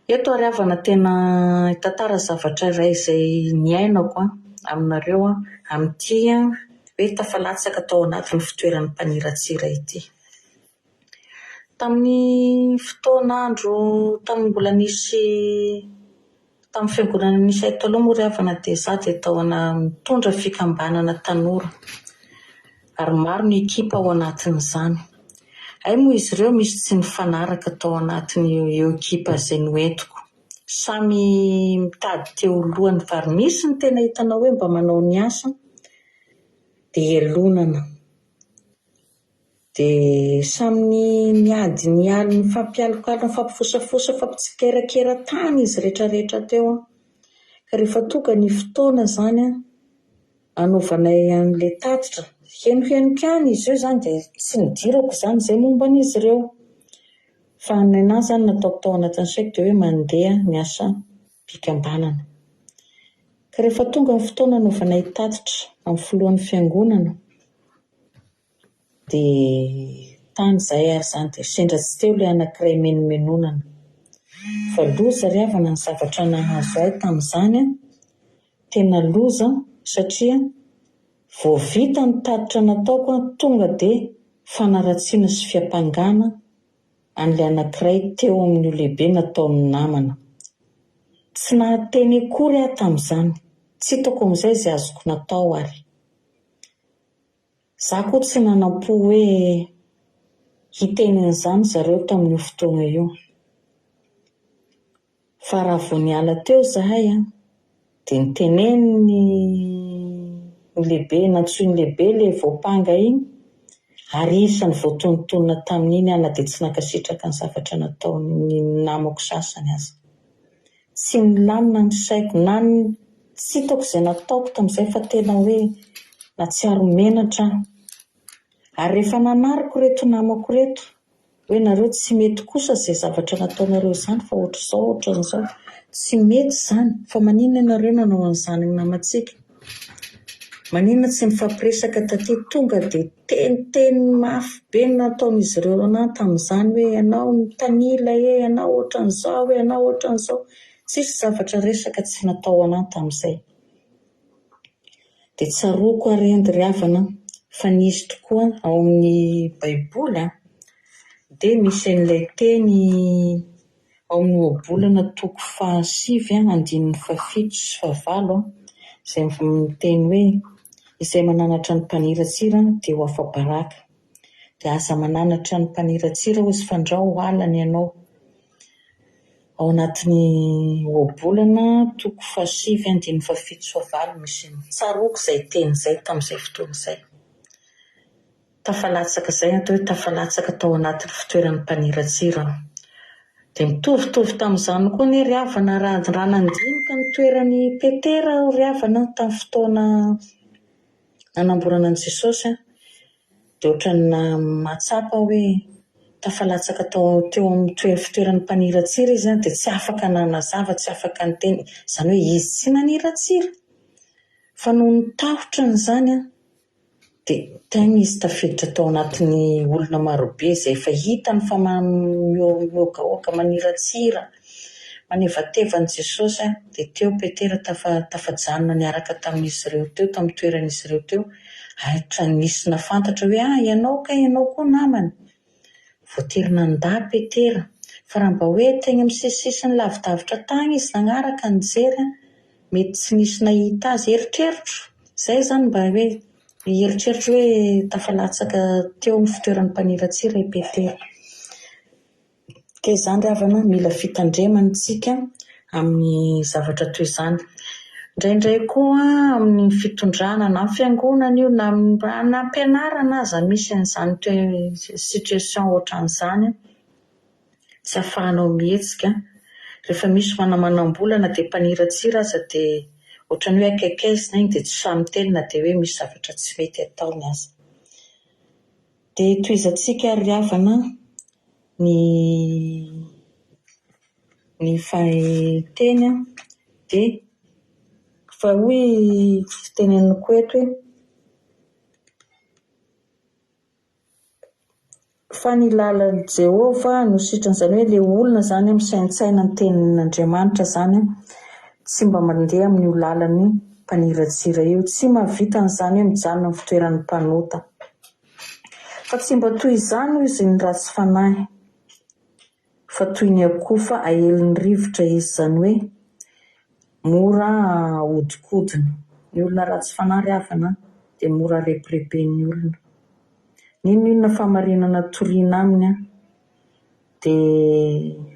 Eto ary havana tena hitantara zavatra iray izay niainako aminareo amin'ity hoe tafalatsaka tao anatin'ny fitoeran'ny mpaniratsira ity. Tamin'ny fotoan'andro tamin'ny mbola nisy tamin'ny fiangonana nisy ahy taloha moa ry havana dia izaho dia tao nitondra fikambanana tanora ary maro ny ekipa ao anatin'izany. Hay moa izy ireo misy tsy nifanaraka tao anatin'io ekipa izay noentiko. Samy mitady te ho lohany fa ary misy ny tena hitanao hoe mba manao ny asa dia ialonana. Dia samy niady nialy nifampialokaloka nifampifosafosa nifampitsikerakera tany izy rehetra rehetra teo an. Ka rehefa tonga ny fotoana izany an, hanaovanay an'ilay tatitra, henohenoko ihany izy io izany dia tsy nidirako izany izay momba an'izy ireo. Fa ny an'ahy izany nataoko tao anatin'ny saiko dia hoe mandeha ny asam-pikambanana. Ka rehefa tonga ny fotoana hanaovanay tatitra amin'ny filohan'ny fiangonana, Dia tany izahay ary izany dia sendra tsy teo ilay anankiray menomenonana. Fa loza ry havana ny zavatra nahazo ahy tamin'izany an! Tena loza satria vao vita ny tatitra nataoko an, tonga dia fanaratsiana sy fiampangana an'ilay anankiray teo amin'io lehibe nataon'ny namana. Tsy nahateny akory aho tamin'izany. Tsy hitako amin'izay izay azoko natao ary. Za koa tsy nanam-po hoe hiteny an'izany zareo tamin'io fotoana io. Fa raha vao niala teo zahay an, dia niteneniny ny lehibe, nantsoin'ny lehibe ilay voampanga iny, ary isan'ny voatonontonona tamin'iny aho na dia tsy nankasitraka ny zavatra nataon'ny namako sasany aza. Tsy nilamina ny saiko na ny tsy hitako izay nataoko tamin'izay fa tena hoe nahatsiaro menatra aho. Ary rehefa nanariko ireto namako ireto hoe nareo tsy mety kosa izay zavatra nataonareo izany fa ohatr'izao ohatran'izao, tsy mety izany fa maninona ianareo nanao an'izany amin'ny namantsika? Maninona tsy nifampiresaka taty? Tonga dia teniteny mafy be no nataon'izy ireo anah tamin'izany hoe ianao mitanila e, ianao ohatran'izao e, ianao ohatran'izao. Tsisy zavatra resaka tsy natao anah tamin'izay. Dia tsaroako ary ry ry havana fa nisy tokoa ao amin'ny baiboly an, dia misy an'ilay teny Ao amin'ny Ohabolana toko fahasivy andininy fahafito sy fahavalo izay miteny hoe, Izay mananatra ny mpaniratsira dia ho afa-baraka. Dia aza mananatra ny mpaniratsira hozy fandrao halany ianao. Ao anatin'ny Ohabolana toko fahasivy andininy fahafito sy fahavalo misy an'io. Tsaroako izay teny izay tamin'izay fotoana izay. Tafalatsaka izay atao hoe tafalatsaka tao anatin'ny fitoeran'ny mpaniratsira aho. Dia mitovitovy tamin'izany koa anie ry havana raha raha nandinika ny toeran'i Petera aho ry havana tamin'ny fotoana nanamborana an'i Jesosy dia ohatran'ny mahatsapa aho hoe. Tafalatsaka tao teo amin'ny toe- fitoeran'ny mpaniratsira izy dia tsy afaka nanazava, tsy afaka niteny. Izany hoe izy tsy naniratsira. Fa noho ny tahotrany izany dia tena izy tafiditra tao anatin'ny olona marobe izay efa hitany fa mihogahoga, maniratsira, manevateva an'i Jesosy dia teo Petera tafajanona niaraka tamin'izy ireo teo, tamin'ny toeran'izy ireo teo, ary nisy nahafantatra hoe ah ianao kay, ianao koa namany. Voatery nandà Petera, fa raha mba hoe teny amin'ny sisisisiny lavidavitra tany izy nagnaraka nijery, mety tsy nisy nahita azy. Eritreritro, izay izany mba hoe eritreritro hoe tafalatsaka teo amin'ny fitoeran'ny mpaniratsira i Petera. Ka izany ry havana, mila fitandremana isika amin'ny zavatra toy izany. Indraindray koa amin'ny fitondrana na amin'ny fiangonana io na amin'ny ampianarana aza misy an'izany situation ohatran'izany, tsy ahafahanao mihetsika. Rehefa misy manamanam-bola na dia mpaniratsira aza dia ohatran'ny hoe akaikaizina iny dia tsy sahy miteny na dia hoe misy zavatra tsy mety ataony aza. Dia tohizantsika ary ry havana ny ny teny dia fa hoy fiteneniko eto hoe fa ny lalan'i Jehovah no sitrany, izany hoe ilay olona izany misaintsaina ny tenin'Andriamanitra izany tsy mba mandeha amin'io lalan'ny mpaniratsira io, tsy mahavita an'izany hoe mijanona amin'ny fitoeran'ny mpanota. Fa tsy mba toy izany hoy izy ny ratsy fanahy, fa toy ny akofa aelin'ny rivotra izy, izany hoe mora ahodikodina. Ny olona ratsy fanahy ry havana dia mora rebireben'ny olona. N'inon'inona fahamarinana toriana aminy dia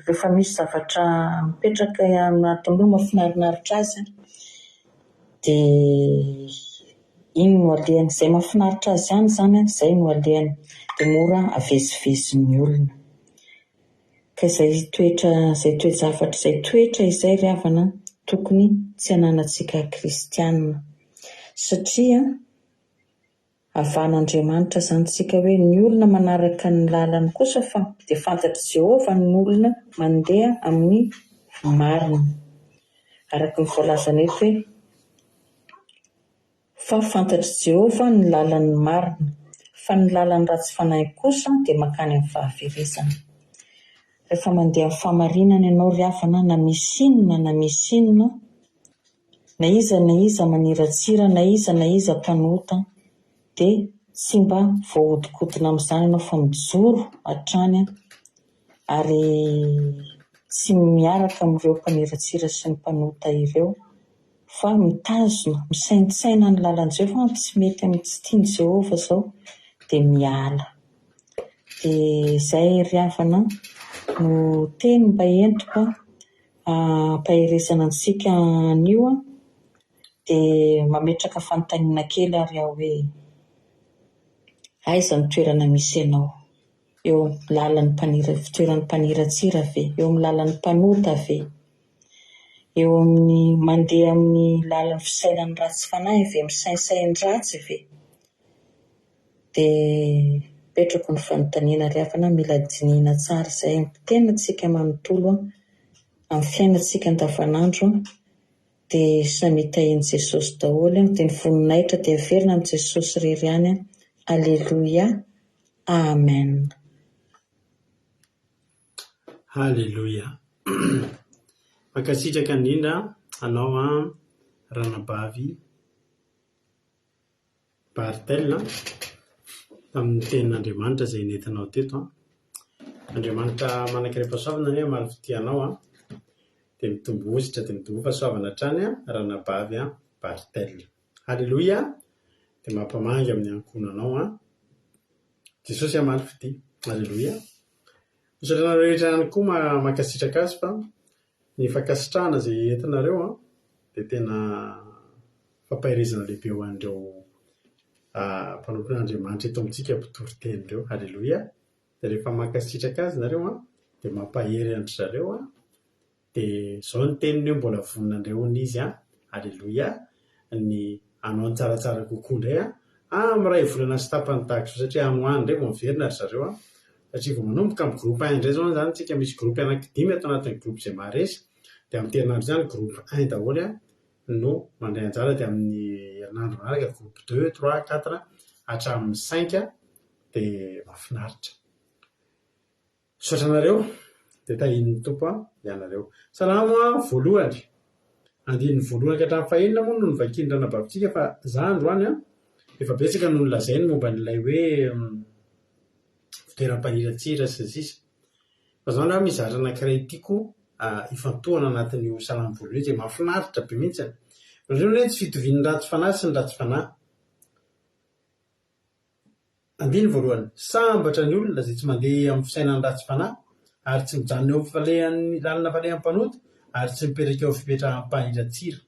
rehefa misy zavatra mipetraka anatin'ny loha mahafinarinaritra azy dia iny no alehany. Izay mahafinaritra azy ihany izany, izay no alehany. Dia mora avezivezin'ny olona. Ka izay toetra, izay toe-javatra, izay toetra izay ry havana tokony tsy hananantsika kristiana. Satria Havan'Andriamanitra izany isika hoe ny olona manaraka ny lalany kosa fa dia fantatr'i Jehovah ny olona mandeha amin'ny marina. Araka ny voalazany eto hoe fa fantatr'i Jehovah ny lalan'ny marina, fa ny lalan'ny ratsy fanahy kosa dia mankany amin'ny fahaverezana. Rehefa mandeha amin'ny fahamarinana ianao ry havana na misy inona na misy inona, Na iza na iza maniratsira, na iza na iza mpanota dia tsy mba voahodinkodina amin'izany ianao fa mijoro hatrany ary tsy miaraka amin'ireo mpaniratsira sy ny mpanota ireo fa mitazona, misaintsaina ny lalan'i Jehovah, tsy mety amin'ny tsy tian'i Jehovah izao dia miala. Dia izay ry havana no teny mba entiko Ampaherezana antsika anio dia mametraka fanontaniana kely ary aho hoe, aiza ny toerana misy anao? Eo amin'ny lalan'ny mpanira- fitoeran'ny mpaniratsira ve? Eo amin'ny lalan'ny mpanota ve? Eo amin'ny mandeha amin'ny lalan'ny fisainan'ny ratsy fanahy ve? Misaintsain-dratsy ve? Dia apetrako ny fanontaniana ry havana, mila dinihina tsara izay amin'ny tenantsika manontolo, amin'ny fiainantsika andavanandro, dia samia tahian'i Jesosy daholo, dia ny voninahitra dia averina amin'i Jesosy irery ihany, Aleloia, Amen. Haleloia. Mankasitraka indrindra anao ranabavy. Barthel an, tamin'ny tenin'Andriamanitra izay nentinao teto an. Andriamanitra manan-karem-pahasoavana anie hamaly fitia anao an. Dia mitombo hositra dia mitomboa fahasoavana hatrany an, ranabavy an, Barthel. Haleloia! Dia mampamangy amin'ny ankohonanao an. Jesosy hamaly fitia. Haleloia! Misaotra anareo rehetra ihany koa mankasitraka azy fa Ny fankasitrahana izay entinareo an, dia tena fampaherezana lehibe ho an'ireo mpanompon'Andriamanitra eto amintsika mpitory teny ireo. Aleloia! Dia rehefa mankasitraka azy nareo an, dia mampahery an-dry zareo an, dia izao ny teniny hoe mbola vonona indray hono izy an, aleloia, ny hanao ny tsaratsara kokoa indray an, amin'ny iray volana sy tapany tahaka izao satria any ho any indray vao miverina ry zareo an. Satria vao manomboka amin'ny groupe un indray izao izany tsika, misy groupe anankidimy ato anatin'ny groupe izay maharesy, dia amin'ity herinandro ity izany groupe un daholo no mandray anjara dia amin'ny herinandro manaraka groupe deux, trois, quatre hatramin'ny cinq dia mahafinaritra. Misaotra anareo dia tahian'ny Tompo ianareo. Salamo voalohany, andininy voalohany ka hatramin'ny fahenina moa no novakian'ny ranabavintsika fa za androany an, efa betsaka no nolazainy momba an'ilay hoe fitoeram-paniratsira sy ny sisa. Fa zao angamba misy zavatra anankiray tiako hifantohana anatin'io salamo voalohany io izay mahafinaritra be mihitsy. Voalohany hoe tsy fitovian'ny ratsy fanahy sy ny ratsy fanahy. Andininy voalohany, Sambatra ny olona izay tsy mandeha amin'ny fisainan'ny ratsy fanahy, ary tsy mijanona eo amin'ny falehan'ny lalana falehan'ny mpanota, ary tsy mipetraka eo amin'ny fipetraham-paniratsira.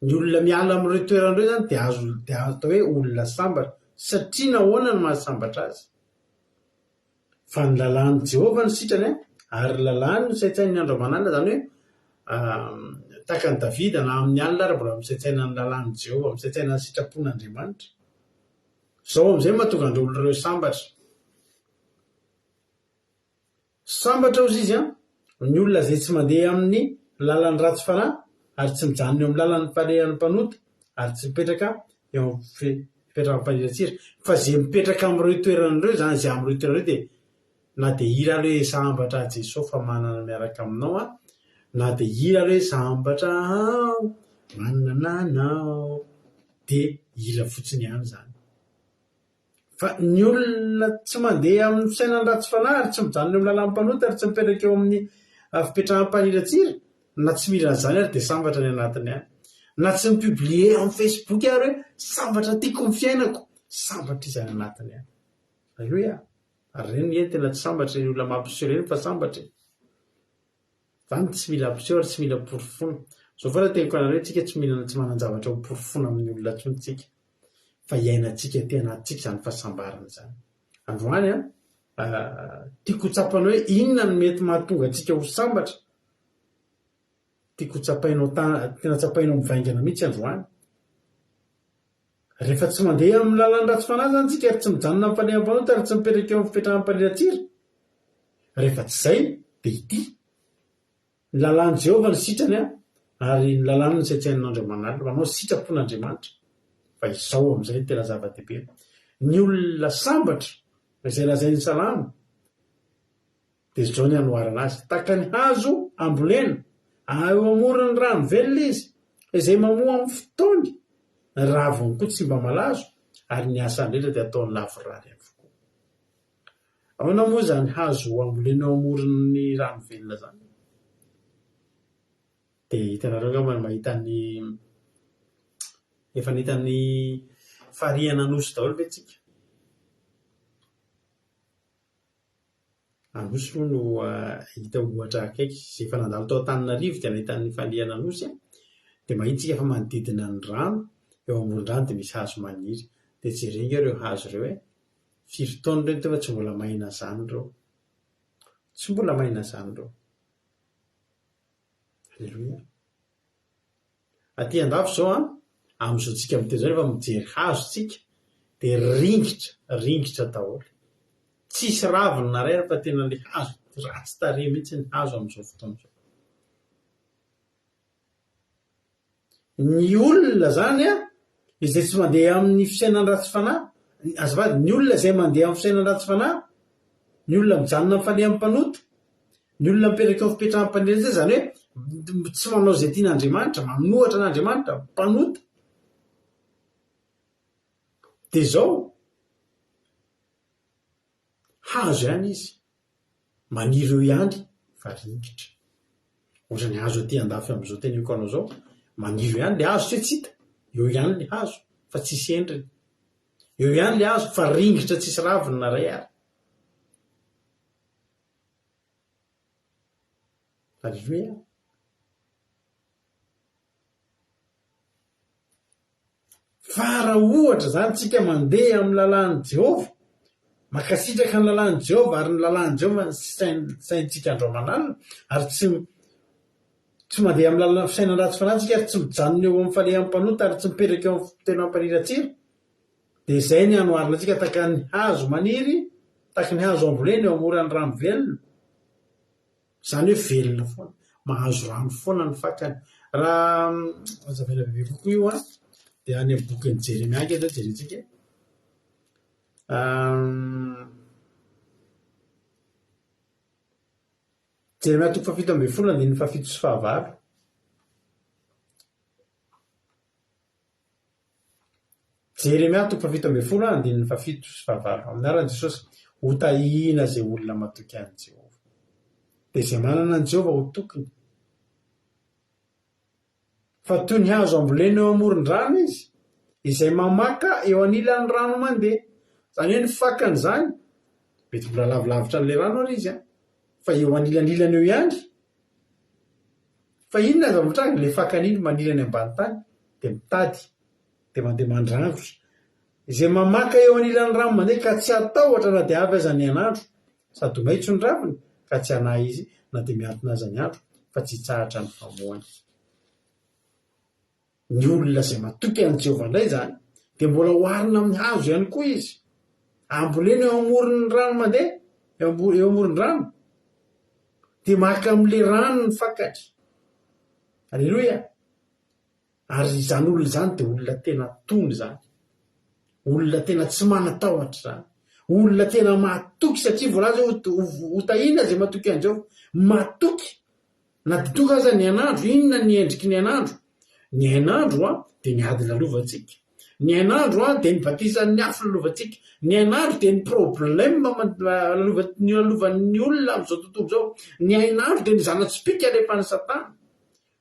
Ny olona miala amin'ireo toerana ireo izany dia azo dia azo atao hoe olona sambatra. Satria nahoana no mahasambatra azy? Fa ny lalàn'i Jehovah no sitrany, ary ny lalàny no saintsaininy andro aman'alina, izany hoe tahaka an'i Davida, na amin'ny alina ary mbola misaintsaina ny lalàn'i Jehovah, misaintsaina ny sitrapon'Andriamanitra. Izao amin'izay no mahatonga an'ireo olona ireo sambatra. Sambatra hozy izy an, ny olona izay tsy mandeha amin'ny lalan'ny ratsy fanahy, ary tsy mijanona eo amin'ny lalan'ny falehan'ny mpanota, ary tsy mipetraka eo amin'ny fipetrahan'ny mpaniratsira. Fa izay mipetraka amin'ireo toerana ireo izany, izay amin'ireo toerana ireo dia na dia hira ary hoe sambatra aho Jesoa fa manana miaraka aminao aho, na dia hira ary hoe sambatra aho manana anao, dia hira fotsiny ihany izany. Fa ny olona tsy mandeha amin'ny fisainan'ny ratsy fanahy ary tsy mijanona eo amin'ny lalan'ny mpanota ary tsy mipetraka eo amin'ny fipetrahan'ny mpaniratsira, na tsy mila an'izany ary dia sambatra any anatiny any. Na tsy mi-publier amin'ny Facebook ary hoe sambatra tiako ny fiainako, sambatra izy any anatiny any. Alléluia! Ary ireny nge tena tsy sambatra ireny olona mampiseho ireny fa sambatra e! Zany tsy mila ampiseho ary tsy mila porofoina. Zao foana teniko anareo tsika tsy mila tsy manan-javatra ho porofoina amin'ny olona intsony tsika fa iainantsika aty anatintsika izany fahasambarana izany. Androany an, tiako ho tsapanao hoe inona no mety mahatonga antsika ho sambatra. Tiako ho tsapainao tena tsapainao mivaingana mihitsy androany. Rehefa tsy mandeha amin'ny lalan'ny ratsy fanahy izany isika ary tsy mijanona amin'ny faneham-panota ary tsy mipetraka eo amin'ny fipetraham-paniratsira, rehefa tsy izay dia ity, ny lalàn'i Jehovah no sitrany ary ny lalàny no saintsainan'Andriamanalina, manao sitrapon'Andriamanitra. Fa izao amin'izay no tena zava-dehibe, ny olona sambatra, izay lazain'ny Salamo, Dia izao ny anoharana azy, Tahaka ny hazo ambolena eo amoron'ny rano velona izy, izay mamoa amin'ny fotoany, ny raviny koa tsy mba malazo, ary ny asany rehetra dia ataony lavorary avokoa. Ahoana moa izany hazo ambolena eo amoron'ny rano velona izany? Dia hitanareo angamba ny mahita ny efa nahita ny farihin'Anosy daholo ve tsika? Anosy moa no hita ohatra akaiky, izay efa nandalo tao Antananarivo dia nahita ny fandrihana Anosy dia mahita isika fa manodidina ny rano, eo amoron-drano dia misy hazo maniry. Dia jereo ange ireo hazo ireo e! Firy taona ireo nefa tsy mbola maina izany ireo. Tsy mbola maina izany ireo. Aleloia. Aty andafy izao an, amin'izao tsika miteny izao rehefa mijery hazo tsika dia ringitra, ringitra daholo. Tsisy raviny na iray ary fa tena ilay hazo ratsy tarehy mihitsy ny hazo amin'izao fotoana izao. Ny olona izany an, izay tsy mandeha amin'ny fisainan'ny ratsy fanahy, azafady, ny olona izay mandeha amin'ny fisainan'ny ratsy fanahy, ny olona mijanona amin'ny falehan'ny mpanota, Ny olona mipetraka eo fipetraham-paniriana izany hoe tsy manao izay tian'Andriamanitra, manohatra an'Andriamanitra, mpanota. Dia izao, hazo ihany izy, maniry eo ihany fa ringitra. Ohatran'ny hazo aty andafy amin'izao teneniko anao izao, maniry eo ihany ilay hazo tsy hoe tsy hita, eo ihany ilay hazo fa tsisy endriny. Eo ihany ilay hazo fa ringitra tsisy raviny na iray ary. Aleloia. Fa raha ohatra izany tsika mandeha amin'ny lalàn'i Jehovah, mankasitraka ny lalàn'i Jehovah ary ny lalàn'i Jehovah no saintsika andro aman'alina, ary tsy tsy mandeha amin'ny lalana fisainana ratsy fanahy tsika ary tsy mijanona eo amin'ny falehan'ny mpanota ary tsy mipetraka eo amin'ny fitenam-paniratsira, dia izay ny anoharana antsika tahaka ny hazo maniry. Tahaky ny hazo ambolena eo amoron'ny rano velona. Izany hoe velona foana, mahazo rano foana ny fakany. Raha hazavaina bebe kokoa io an, dia any amin'ny bokin'i Jeremia ange izao jerentsika e. Jeremia toko fahafito ambin'ny folo andininy fahafito sy fahavalo. Jeremia toko fahafito ambin'ny folo andininy fahafito sy fahavalo. Amin'ny anaran'i Jesosy, hotahiana izay olona matoky an'i Jehovah. Dia izay manana an'i Jehovah ho tokiny. Fa toy ny hazo ambolena eo amoron-drano izy, izay mamaka eo anilan'ny rano mandeha. Izany hoe ny fakany izany, mety mbola lavilavitra an'ilay rano ary izy an, fa eo anilanilany eo ihany. Fa inona aza mitranga, ilay fakany iny maniry any ambany tany, dia mitady, dia mandeha mandrangotra. Izay mamaka eo anilan'ny rano mandeha ka tsy hatahotra na dia avy aza ny hainandro, sady ho maitso ny raviny ka tsy hanahy izy na dia mihantona aza ny andro, fa tsy hitsahatra ny famoany. Ny olona izay matoky an'i Jehovah indray izany, dia mbola oharina amin'ny hazo ihany koa izy. Ambolena eo amoron'ny rano mandeha, eo amoron-drano, dia maka amin'ilay rano ny fakany. Aleloia! Ary izany olona izany dia olona tena tony izany. Olona tena tsy manan-tahotra izany. Olona tena matoky satria voalaza hoe ho tahiana izay matoky an'i Jehovah. Matoky Na dia tonga aza ny hainandro, inona ny endriky ny hainandro? Ny hainandro dia ny ady lalovantsika. Ny hainandro dia ny batisan'ny afo lalovantsika. Ny hainandro dia ny problème lalovan'ny olona amin'izao tontolo izao. Ny hainandro dia ny zana-tsipìka alefan'i Satana.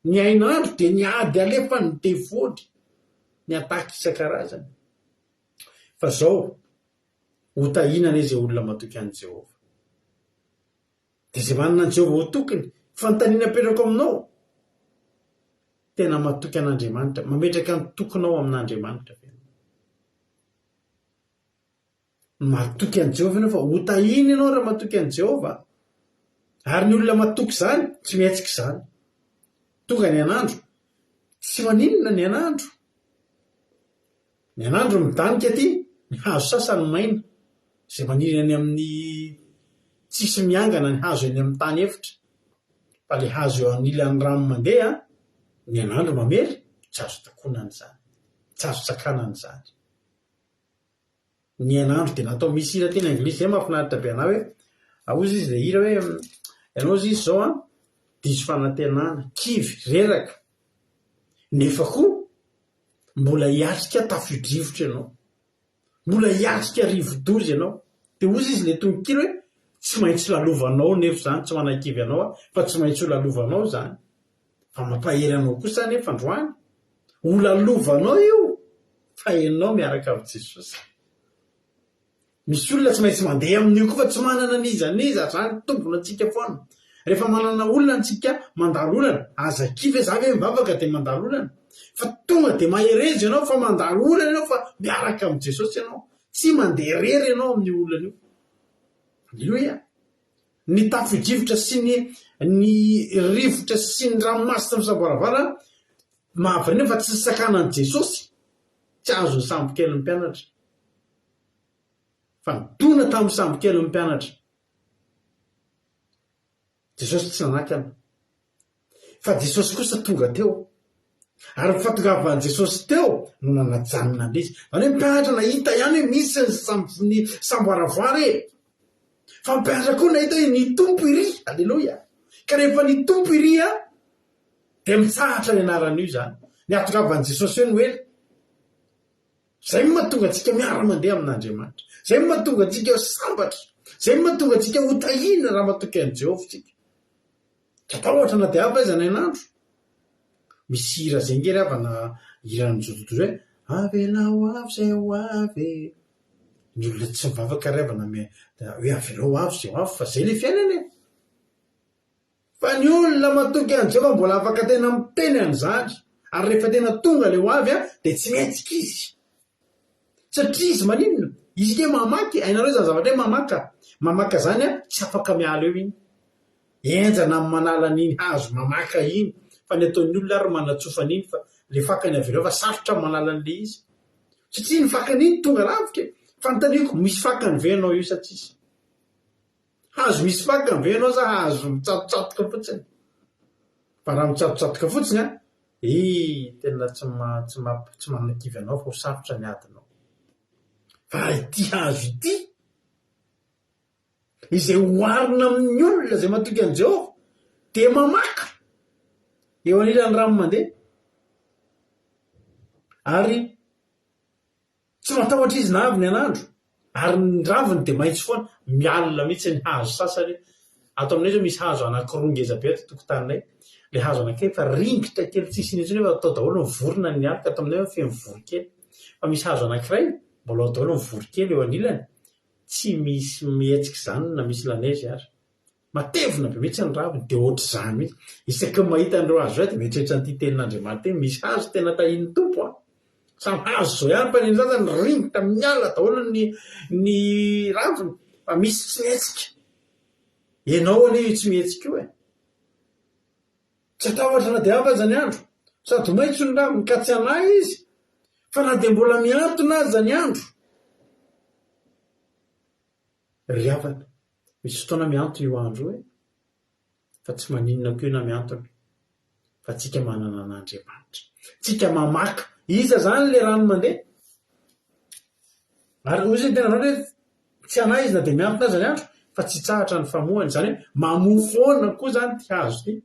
Ny hainandro dia ny ady alefan'ny devoly, ny attaque isan-karazany. Fa izao, hotahiana anie izay olona matoky an'i Jehovah. Dia izay manana an'i Jehovah ho tokiny. Fanontaniana apetrako aminao, Tena matoky an'Andriamanitra, mametraka ny tokinao amin'Andriamanitra ve ianao? Matoky an'i Jehovah ianao fa hotahiny ianao raha matoky an'i Jehovah. Ary ny olona matoky izany, tsy mihetsika izany. Tonga ny an'andro, tsy maninona ny an'andro. Ny an'andro midanika aty, ny hazo sasany maina, izay maniry any amin'ny tsisy miangana ny hazo eny amin'ny tany efitra. Fa ilay hazo eo anilan'ny rano mandeha, ny an'andro mamely, tsy azo takonana izany, tsy azo sakanana izany. Ny hainandro dia natao misy hira teny anglisy izay mahafinaritra be anah hoe hozy izy ilay hira hoe ianao hozy izy izao an diso fanantenana, kivy, reraka nefa koa mbola hiatrika tafio-drivotra ianao, mbola hiatrika rivo-doza ianao. Dia hozy izy ilay tononkira hoe tsy maintsy lalovanao nefa izany, tsy manakivy anao aho fa tsy maintsy ho lalovanao izany. Fa mampahery anao kosa anefa androany, ho lalovanao io fa ianao miaraka amin'i Jesosy. Misy olona tsy maintsy mandeha amin'io koa fa tsy manana n'iza n'iza, zany tombony antsika foana. Rehefa manana olona antsika mandalo olana, aza kivy hoe za ve mivavaka dia mandalo olana. Fa tonga dia mahereza ianao fa mandalo olana ianao fa miaraka amin'i Jesosy ianao. Tsy mandeha irery ianao amin'io olana io. Aleloia. Ny tafio-drivotra sy ny ny rivotra sy ny ranomasina misamboaravoara mahavariana fa tsy nisakanan'i Jesosy. Tsy azon'ny sambokelin'ny mpianatra. Fa nidona tamin'ny sambokelin'ny mpianatra. Jesosy tsy nanakana. Fa Jesosy kosa tonga teo. Ary ny fahatongavan'i Jesosy teo no nanajanona an'izy. Izany hoe mpianatra nahita ihany hoe misy ny sambo ny samboaravoara e. Fa ny mpianatra koa nahita hoe ny Tompo iry. Aleloia. Ka rehefa ny Tompo iry dia mitsahatra ny anaran'io izany. Ny hahatongavan'i Jesosy eo no ela. Izay no mahatonga antsika miara-mandeha amin'Andriamanitra. Izay no mahatonga antsika ho sambatra. Izay no mahatonga antsika ho tahiana raha matoky an'i Jehovah isika. Tsy atahotra na dia avy aiza ny hainandro. Misy hira izay nge ry havana hiran'ny Jojojo hoe Avelao ho avy izay ho avy e. Ny olona tsy mivavaka ry havana hoe avelao ho avy izay ho avy fa izay ilay fiainana e. Fa ny olona matoky an'i Jehovah mbola afaka tena miteny an'izany, ary rehefa tena tonga ilay ho avy dia tsy mihetsika izy. Satria izy maninona? Izy nge mamaky, hainareo izany zavatra hoe mamaka? Mamaka izany tsy afaka miala eo iny. Henjana ny manala an'iny hazo mamaka iny, fa ny ataon'ny olona ary manatsofa an'iny fa ilay fakany avy eo fa sarotra ny manala an'ilay izy. Satria iny fakany iny tonga lavitra e. Fanontaniako, misy fakany ve ianao io sa tsisy? Hazo misy fakany ve ianao sa hazo mitsatotsatoka fotsiny? Fa raha mitsatotsatoka fotsiny an, ii tena tsy tsy tsy manakivy anao fa ho sarotra ny adinao. Fa raha ity hazo ity, izay oharina amin'ny olona izay matoky an'i Jehovah, dia mamaka eo anilan'ny rano mandeha. Ary Tsy matahotra izy na avy ny an'andro, ary ny raviny dia maitso foana, mialona mihitsy ny hazo sasany, ato aminay izao misy hazo anankiroa ngeza be ato an-tokotaninay, ilay hazo anankiray efa ringitra kely tsisy inona intsony efa tao daholo ny vorona ny aloka ato aminay feno voronkely, fa misy hazo anankiray mbola ao daholo ny voronkely eo anilany, tsy misy mihetsika izany na misy lanezy ary. Matevina be mihitsy ny raviny, dia ohatr'izany mihitsy. Isaky ny mahita an'ireo hazo izay dia mieritreritra an'ity tenin'Andriamanitra ity, misy hazo tena tahian'ny Tompo an! Samy hazo izao ihany fa ny an'ny sasany ringitra miala daholo ny ny raviny fa misy tsy mihetsika. Ianao anie io tsy mihetsika io e! Tsy hatahotra na dia avy aza ny andro, sady maitso ny raviny ka tsy hanahy izy, fa na dia mbola mihantona aza ny andro. Ry havana, misy fotoana mihantona io andro io e! Fa tsy maninona koa io na mihantona, fa tsika manana an'Andriamanitra. Tsika mamaka. Iza zany le rano mandeha? Ary hoy izy ny tenin'Andriamanitra hoe tsy hanahy izy na dia mihantona aza ny andro, fa tsy hitsahatra ny famohany. Izany hoe mamoa foana koa zany ity hazo ity.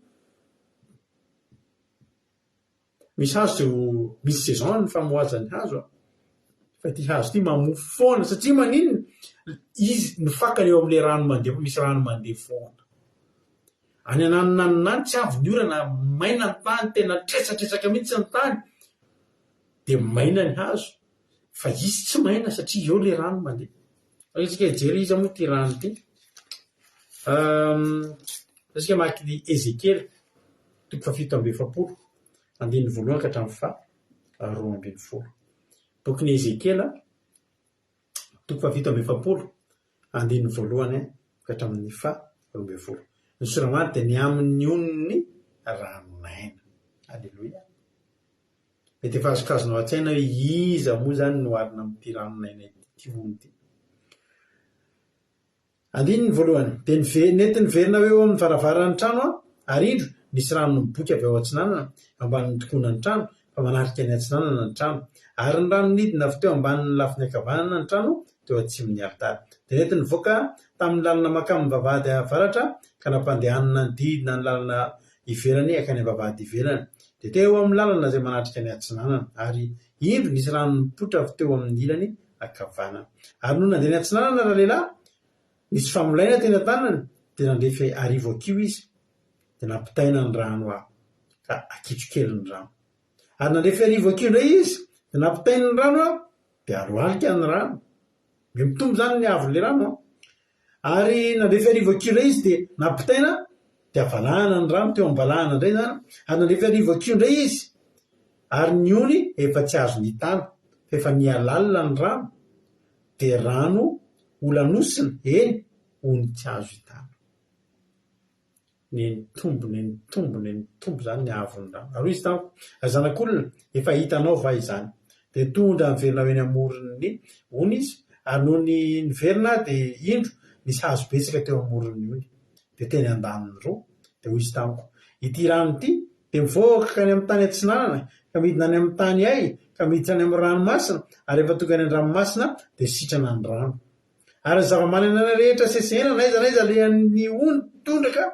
Misy hazo dia ho misy saison ny famohazan'ny hazo an! Fa ity hazo ity mamoa foana satria maninona? Izy ny fakany eo amin'ilay rano mandeha, misy rano mandeha foana. Any ananonanona any tsy avy ny orana, maina ny tany, tena tresatretsaka mihitsy ny tany, dia maina ny hazo, fa izy tsy maina satria eo ilay rano mandeha. Aleo isika hijery iza moa ity rano ity. Aleo isika hamaky ny Ezekiela, toko fahafito amby efapolo, andininy voalohany ka hatramin'ny faha 12. Bokin'i Ezekiela, toko fahafito amby efapolo, andininy voalohany ka hatramin'ny faha 12. Ny soramary dia ny amin'ny onin'ny ranon'aina. Aleloia. Mety efa azokazonao an-tsaina hoe iza moa izany no oharina amin'ity ranon'aina ity ony ity. Andininy voalohany, Dia nive-, nety niverina ho eo amin'ny varavaran'ny trano aho, ary indro, nisy rano niboika avy ao atsinanana, eo ambanin'ny tokonan'ny trano, fa manarika ny atsinanana ny trano. Ary ny rano nidina avy teo ambanin'ny lafiny ankavanana ny trano, teo atsimon'ny alitara. Dia nety nivoaka tamin'ny lalana mankamin'ny vavahady avaratra, ka nampandehanina nanodidina ny lalana ivelany hankany am-bavahady ivelany. Dia teo amin'ny lalana izay manatrika ny atsinanana. Ary indro, nisy rano nipoitra avy teo amin'ny ilany ankavanana. Ary nony nandeha niatsinanana ralehilahy, nisy famolaina teny an-tanany, dia nandrefy arivo hakiho izy, dia nampitaina ny rano aho, ka akitro kely ny rano. Ary nandrefy arivo hakiho indray izy, dia nampitainy ny rano aho, dia alohalika ny rano. Mihamitombo izany ny haavon'ilay rano an. Ary nandrefy arivo hakiho indray izy, dia nampitaina, dia avalahana ny rano, teo am-balahana indray izany. Ary nandrefy arivo hakiho indray izy, Ary ny ony efa tsy azo nitana, fa efa nihalalina ny rano, dia rano olanosina, eny, ony tsy azo itana. Nenitombo, nenitombo, nenitombo izany ny haavon'ny rano. Ary hoy izy tamiko, Ry zanak'olona, efa hitanao va izany? Dia nitondra niverina ho eny amoron'ny ony izy, ary nony niverina aho dia indro, nisy hazo betsaka teo amoron'ny ony, dia teny an-daniny roa. Dia hoy izy tamiko, Ity rano ity Dia mivoaka any amin'ny tany atsinanana, ka midina any amin'ny tany hay, ka miditra any amin'ny ranomasina, ary rehefa tonga any an-dranomasina, dia sitrana ny rano. Ary ny zava-manan'aina rehetra sesehena na aiza na aiza alehan'ny ony tondraka,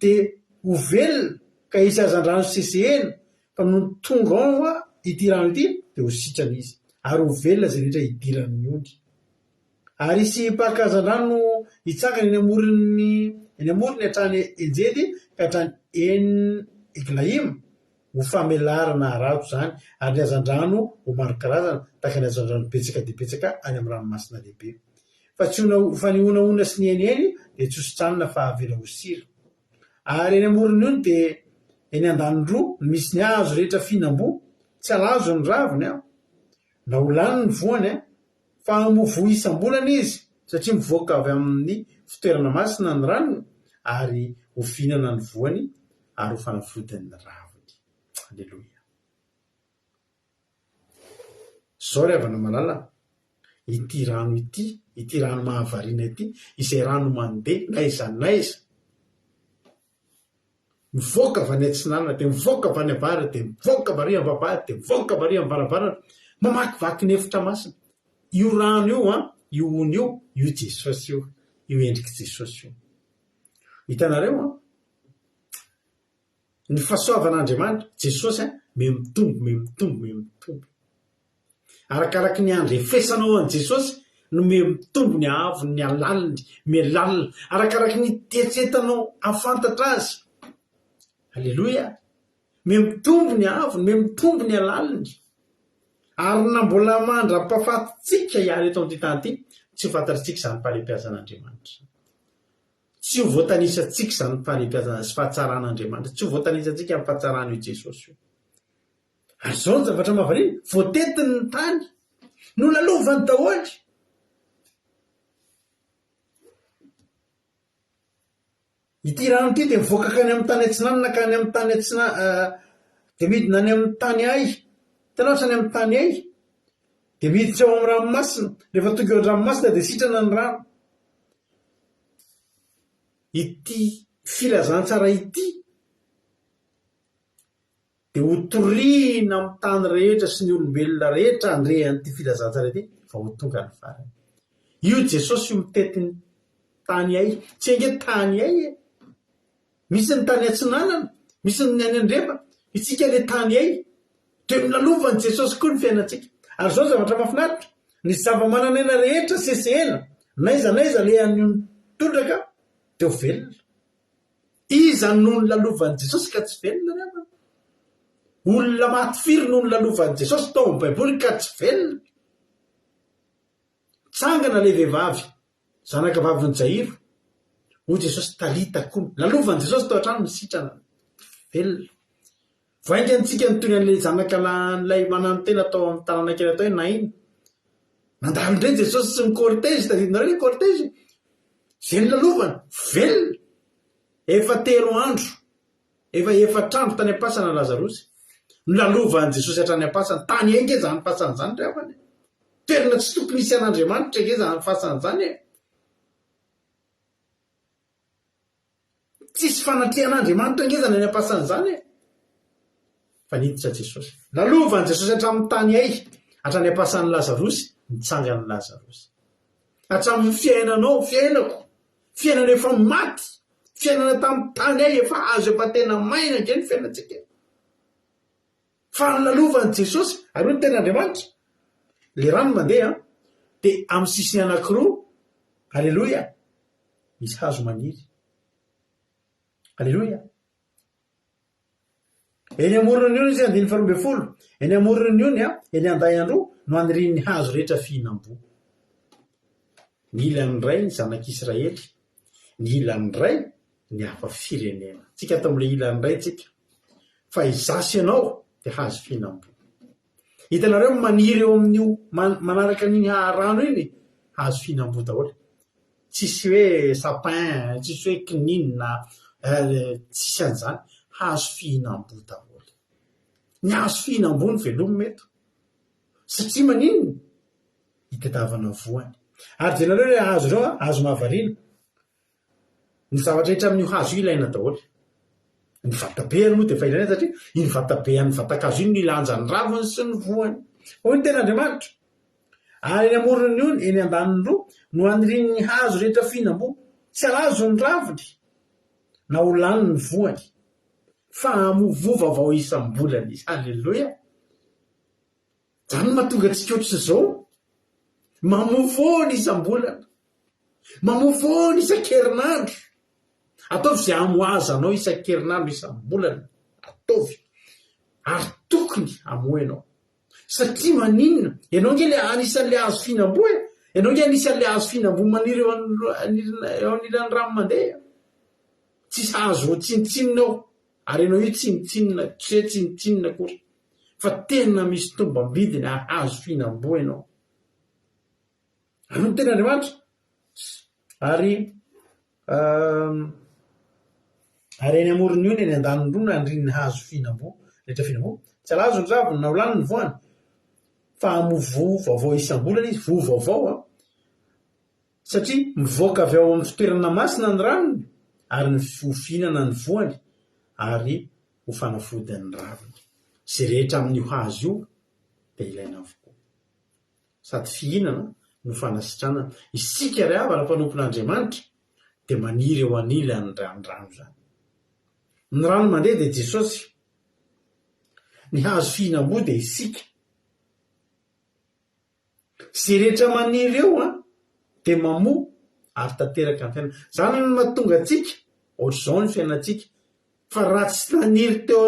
dia ho velona, ka hisy hazandrano sesehena, fa nony tonga ao ity rano ity, dia ho sitrana izy, ary ho velona izay rehetra hidiran'ny ony. Ary hisy mpaka hazandrano hitsangana eny amoron'ny eny amorony hatrany Enjedy ka hatrany En-Eglaima, ho famelarana harato izany, ary ny hazandrano ho maro karazana, tahaka ny hazandrano betsaka dia betsaka any amin'ny ranomasina lehibe. Fa tsy ho fa ny honahona sy ny heniheny dia tsy hositranina fa havela ho sira. Ary eny amoron'ny ony dia eny andaniny roa no misy ny hazo rehetra fihinam-boa, tsy halazo ny raviny an, na ho lany ny voany an, Fa hamoa voa isam-bolana izy, satria mivoaka avy amin'ny fitoerana masina ny ranony, ary ho fihinana ny voany ary ho fanafodin'ny raviny. Aleloia. Izao ry havana malala, Ity rano ity, ity rano mahavariana ity, izay rano mandeha n'aiza n'aiza. Mivoaka avy any atsinanana, dia mivoaka avy any avaratra, dia mivoaka avy ary am-bavahady, dia mivoaka avy ary am-baravarana, mamakivaky ny efitra masina. Io rano io an, io ony io, io Jesosy io, io endrik'i Jesosy io. Hitanareo an? Ny fahasoavan'Andriamanitra, Jesosy an, mihamitombo, mihamitombo, mihamitombo. Arakaraky ny andrefesanao an'i Jesosy no mihamitombo ny haavony, ny halaliny, mihalalina. Arakaraky ny itetetanao hahafantatra Azy. Aleloia! Mihamitombo ny haavony, mihamitombo ny halaliny. Ary na mbola mandra-pahafatintsika hiala eto amin'ity tany ity, tsy ho fantatritsika izany fahalehibiazan'Andriamanitra izany. Tsy ho voatanisantsika izany fahalehibiazana sy fahatsaran'Andriamanitra. Tsy ho voatanisantsika ny fahatsaran'io Jesosy io. Ary izao ny zavatra mahavariana, voatetiny ny tany, nolalovany daholo. Ity rano ity dia mivoaka hankany amin'ny tany atsinanana ka any amin'ny tany atsina dia midina any amin'ny tany ay. Hitanao hatrany amin'ny tany ay? Dia miditra ao amin'ny ranomasina. Rehefa tonga eo an-dranomasina dia sitrana ny rano. Ity filazantsara ity dia ho torihina amin'ny tany rehetra sy ny olombelona rehetra handre an'ity filazantsara ity vao ho tonga ny farany. Io Jesosy io mitety ny tany ay. Tsy ange tany ay e! Misy ny tany atsinanana, misy ny any andrefana. Isika ilay tany ay. Dia nolalovan'i Jesosy koa ny fiainantsika. Ary izao ny zavatra mahafinaritra, ny zava-manan'aina rehetra sesehena, n'aiza n'aiza alehan'ny tondraka, dia ho velona. Iza no nolalovan'i Jesosy ka tsy velona ry havana? Olona maty firy no nolalovan'i Jesosy tao amin'ny Baiboly ka tsy velona? Tsangana ilay vehivavy, zanaka vavin'i Jairo. Hoy Jesosy, Talita komy. Lalovan'i Jesosy tao an-trano ny sitrana, velona. Vao haingana isika nitory an'ilay zanaka lahin'ilay mananotena tao amin'ny tanàna kely atao hoe Naina. Nandalo indray Jesosy sy ny cortège, tadidinareo ilay cortège? Izay nolalovana, velona. Efa telo andro, efa efatr'andro tany am-pasana Lazarosy. Nolalovan'i Jesosy hatrany am-pasana. Tany ange izany fasana izany ry havana e. Toerana tsy tokony hisy an'Andriamanitra ange izany fasana izany e. Tsisy fanatrehan'Andriamanitra ange izany any am-pasana izany e. Fa niditra Jesosy. Lalovan'i Jesosy hatramin'ny tany hay, hatrany am-pasan'i Lazarosy, nitsangana Lazarosy. Hatramin'ny fiainanao, fiainako, fiainana efa maty, fiainana tamin'ny tany hay efa hazo efa tena maina ange ny fiainantsika. Fa nolalovan'i Jesosy, ary hoy ny tenin'Andriamanitra, le rano mandeha dia amin'ny sisiny anankiroa, aleloia, misy hazo maniry. Aleloia. Eny amoron'ny ony izy, andininy faharoa ambin'ny folo, eny amoron'ny ony, eny andahy androa no anirian'ny hazo rehetra fihinam-boa. Ny ilan'ny iray ny zanak'Israely, ny ilan'ny iray ny hafa firenena. Tsika ato amin'ilay ilany indray tsika. Fa izaho sy ianao dia hazo fihinam-boa. Hitanareo maniry eo amin'io manaraka an'iny rano iny, hazo fihinam-boa daholo. Tsisy hoe sapin, tsisy hoe kininina, tsisy an'izany. Hazo fihinam-boa daholo. Ny hazo fihinam-boa no velomina eto. Satria maninona? Itadiavana voany. Ary jerenareo ireo hazo ireo, hazo mahavariana. Ny zavatra rehetra amin'io hazo io ilaina daholo. Ny vatabeany moa dia efa ilaina satria iny vatabean'ny vatan-kazo iny no ilanja ny raviny sy ny voany. Hoy ny tenin'Andriamanitra, Ary eny amoron'ny ony, eny andaniny roa, no anirian'ny hazo rehetra fihinam-boa. Tsy halazo ny raviny, na ho lany ny voany, fa hamoa voa vaovao isam-bolana izy. Haleloia! Izany no mahatonga antsika ohatr'izao. Mamoa foana isam-bolana. Mamoa foana isan-kerinandro. Ataovy izay hamoazanao isan-kerinandro, isam-bolana. Ataovy. Ary tokony hamoa ianao. Satria maninona? Ianao ange ilay anisan'ilay hazo fihinam-boa e. Ianao ange anisan'ilay hazo fihinam-boa maniry eo eo anilan'ny rano mandeha. Tsisy hazo tsinontsinona eo. Ary ianao io tsinontsinona, tsy hoe tsinontsinona akory. Fa tena misy tombam-bidiny ary hazo fihinam-boa ianao. Ary ny tenin'Andriamanitra. Ary ary eny amoron'ny ony, eny andanin'ny roa no anirian'ny hazo fihinam-boa, rehetra fihinam-boa. Tsy halazo ny raviny na ho lany ny voany. Fa hamoa voa vaovao isam-bolana izy, voa vaovao an! Satria mivoaka avy ao amin'ny fitoerana masina ny ranony, ary ny ho fihinana ny voany, ary ho fanafody ny raviny. Izay rehetra amin'io hazo io dia ilaina avokoa. Sady fihinana no fanasitranana. Isika ry havana mpanompon'Andriamanitra dia maniry eo anilan'izany rano izany. Ny rano mandeha dia Jesosy. Ny hazo fihinam-boa dia isika. Izay rehetra maniry eo an, dia mamoa ary tanteraka ny fiainana. Izany no mahatonga antsika, ohatr'izao ny fiainantsika, fa raha tsy naniry teo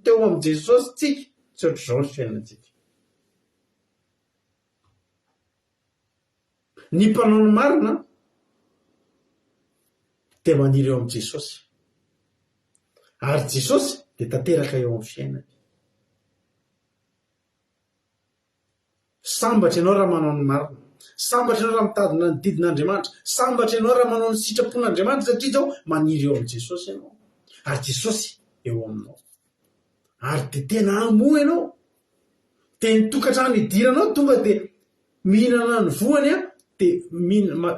teo amin'i Jesosy tsika, tsy ohatr'izao ny fiainantsika. Ny mpanao ny marina dia maniry eo amin'i Jesosy. Ary Jesosy dia tanteraka eo amin'ny fiainany. Sambatra ianao raha manao ny marina. Sambatra ianao raha mitadina ny didin'Andriamanitra. Sambatra ianao raha manao ny sitrapon'Andriamanitra satria izao maniry eo amin'i Jesosy ianao. Ary Jesosy eo aminao. Ary dia tena hamoa ianao. Dia ny tokantrano idiranao tonga dia mihinana ny voany dia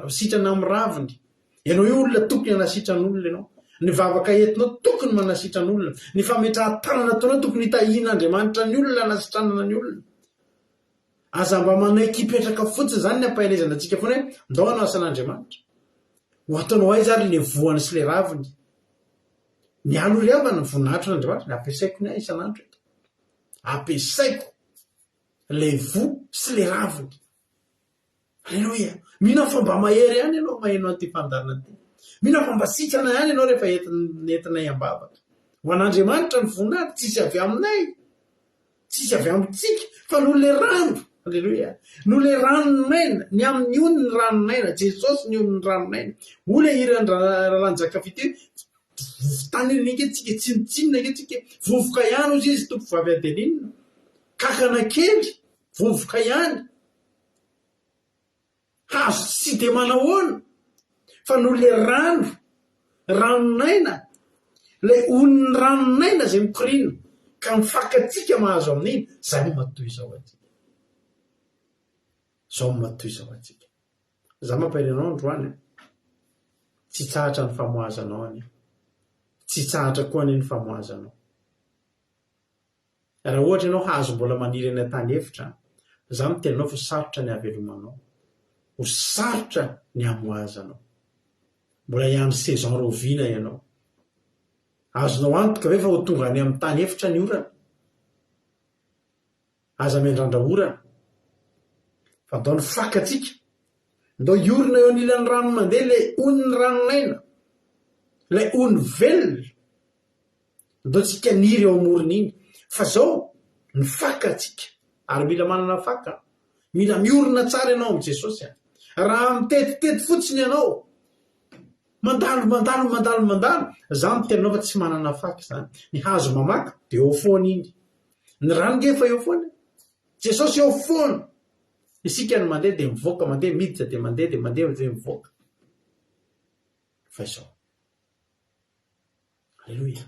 sitrana amin'ny raviny. Ianao io olona tokony hanasitrana olona ianao. Ny vavaka entinao tokony manasitrana olona. Ny fametrahan-tanana ataonao tokony hitahian'Andriamanitra ny olona hanasitranana ny olona. Aza mba manaiky hipetraka fotsiny izany ny ampahelezana antsika foana hoe ndao hanao asan'Andriamanitra. Ho ataonao aiza ary ilay voany sy ilay raviny? Ny ahy aloha ry havana, ny voninahitr'Andriamanitra ny ampiasaiko ny ahy isan'andro eto. Ampiasaiko ilay voa sy ilay raviny. Aleloia! Mino aho fa mba mahery ihany ianao maheno an'ity fandaharana ity. Mino aho fa mba sitrana ihany ianao rehefa entinay am-bavaka. Ho an'Andriamanitra ny voninahitra, tsisy avy aminay, tsisy avy amintsika, fa noho ilay rano, aleloia, noho ilay ranon'aina, ny amin'ny ony ny ranon'aina, Jesosy ny onin'ny ranon'aina. Hoy ilay hiran-dRalanjakafy ity hoe, vovo-tany anie tsika, tsinontsinona ange tsika, vovoka ihany hozy izy tompovavy Adeline, kankana kely, vovoka ihany. Hazo tsy dia manahoana fa noho ilay rano, ranon'aina, ilay onin'ny ranon'aina izay mikoriana ka ny fakantsika mahazo amin'iny, izay no maha toy izao antsika. Izao no maha toy izao antsika. Izaho mampahery anao androany an, tsy hitsahatra ny famohazanao anie. Tsy hitsahatra koa anie ny famohazanao. Raha ohatra ianao hazo mbola maniry any an-tany efitra, za miteny anao fa sarotra ny hahavelomanao. Ho sarotra ny hamohazanao. Mbola hiandry saison rahoviana ianao? Azonao antoka ve fa ho tonga any amin'ny tany efitra ny orana? Aza miandrandra orana. Fa ndao ny fakantsika. Ndao hiorina eo anilan'ny rano mandeha ilay onin'ny ranon'aina. Ilay ony velona. Ndao tsika haniry eo amorony iny. Fa zao, ny fakantsika. Ary mila manana faka. Mila miorina tsara ianao amin'i Jesosy. Raha mitetitety fotsiny ianao, mandalo, mandalo, mandalo, mandalo, za miteny anao fa tsy manana faka izany. Ny hazo mamaka dia eo foana iny. Ny rano nge efa eo foana e. Jesosy eo foana. Isika no mandeha dia mivoaka, mandeha miditra dia mandeha dia mandeha dia mivoaka. Fa izao. Aleloia.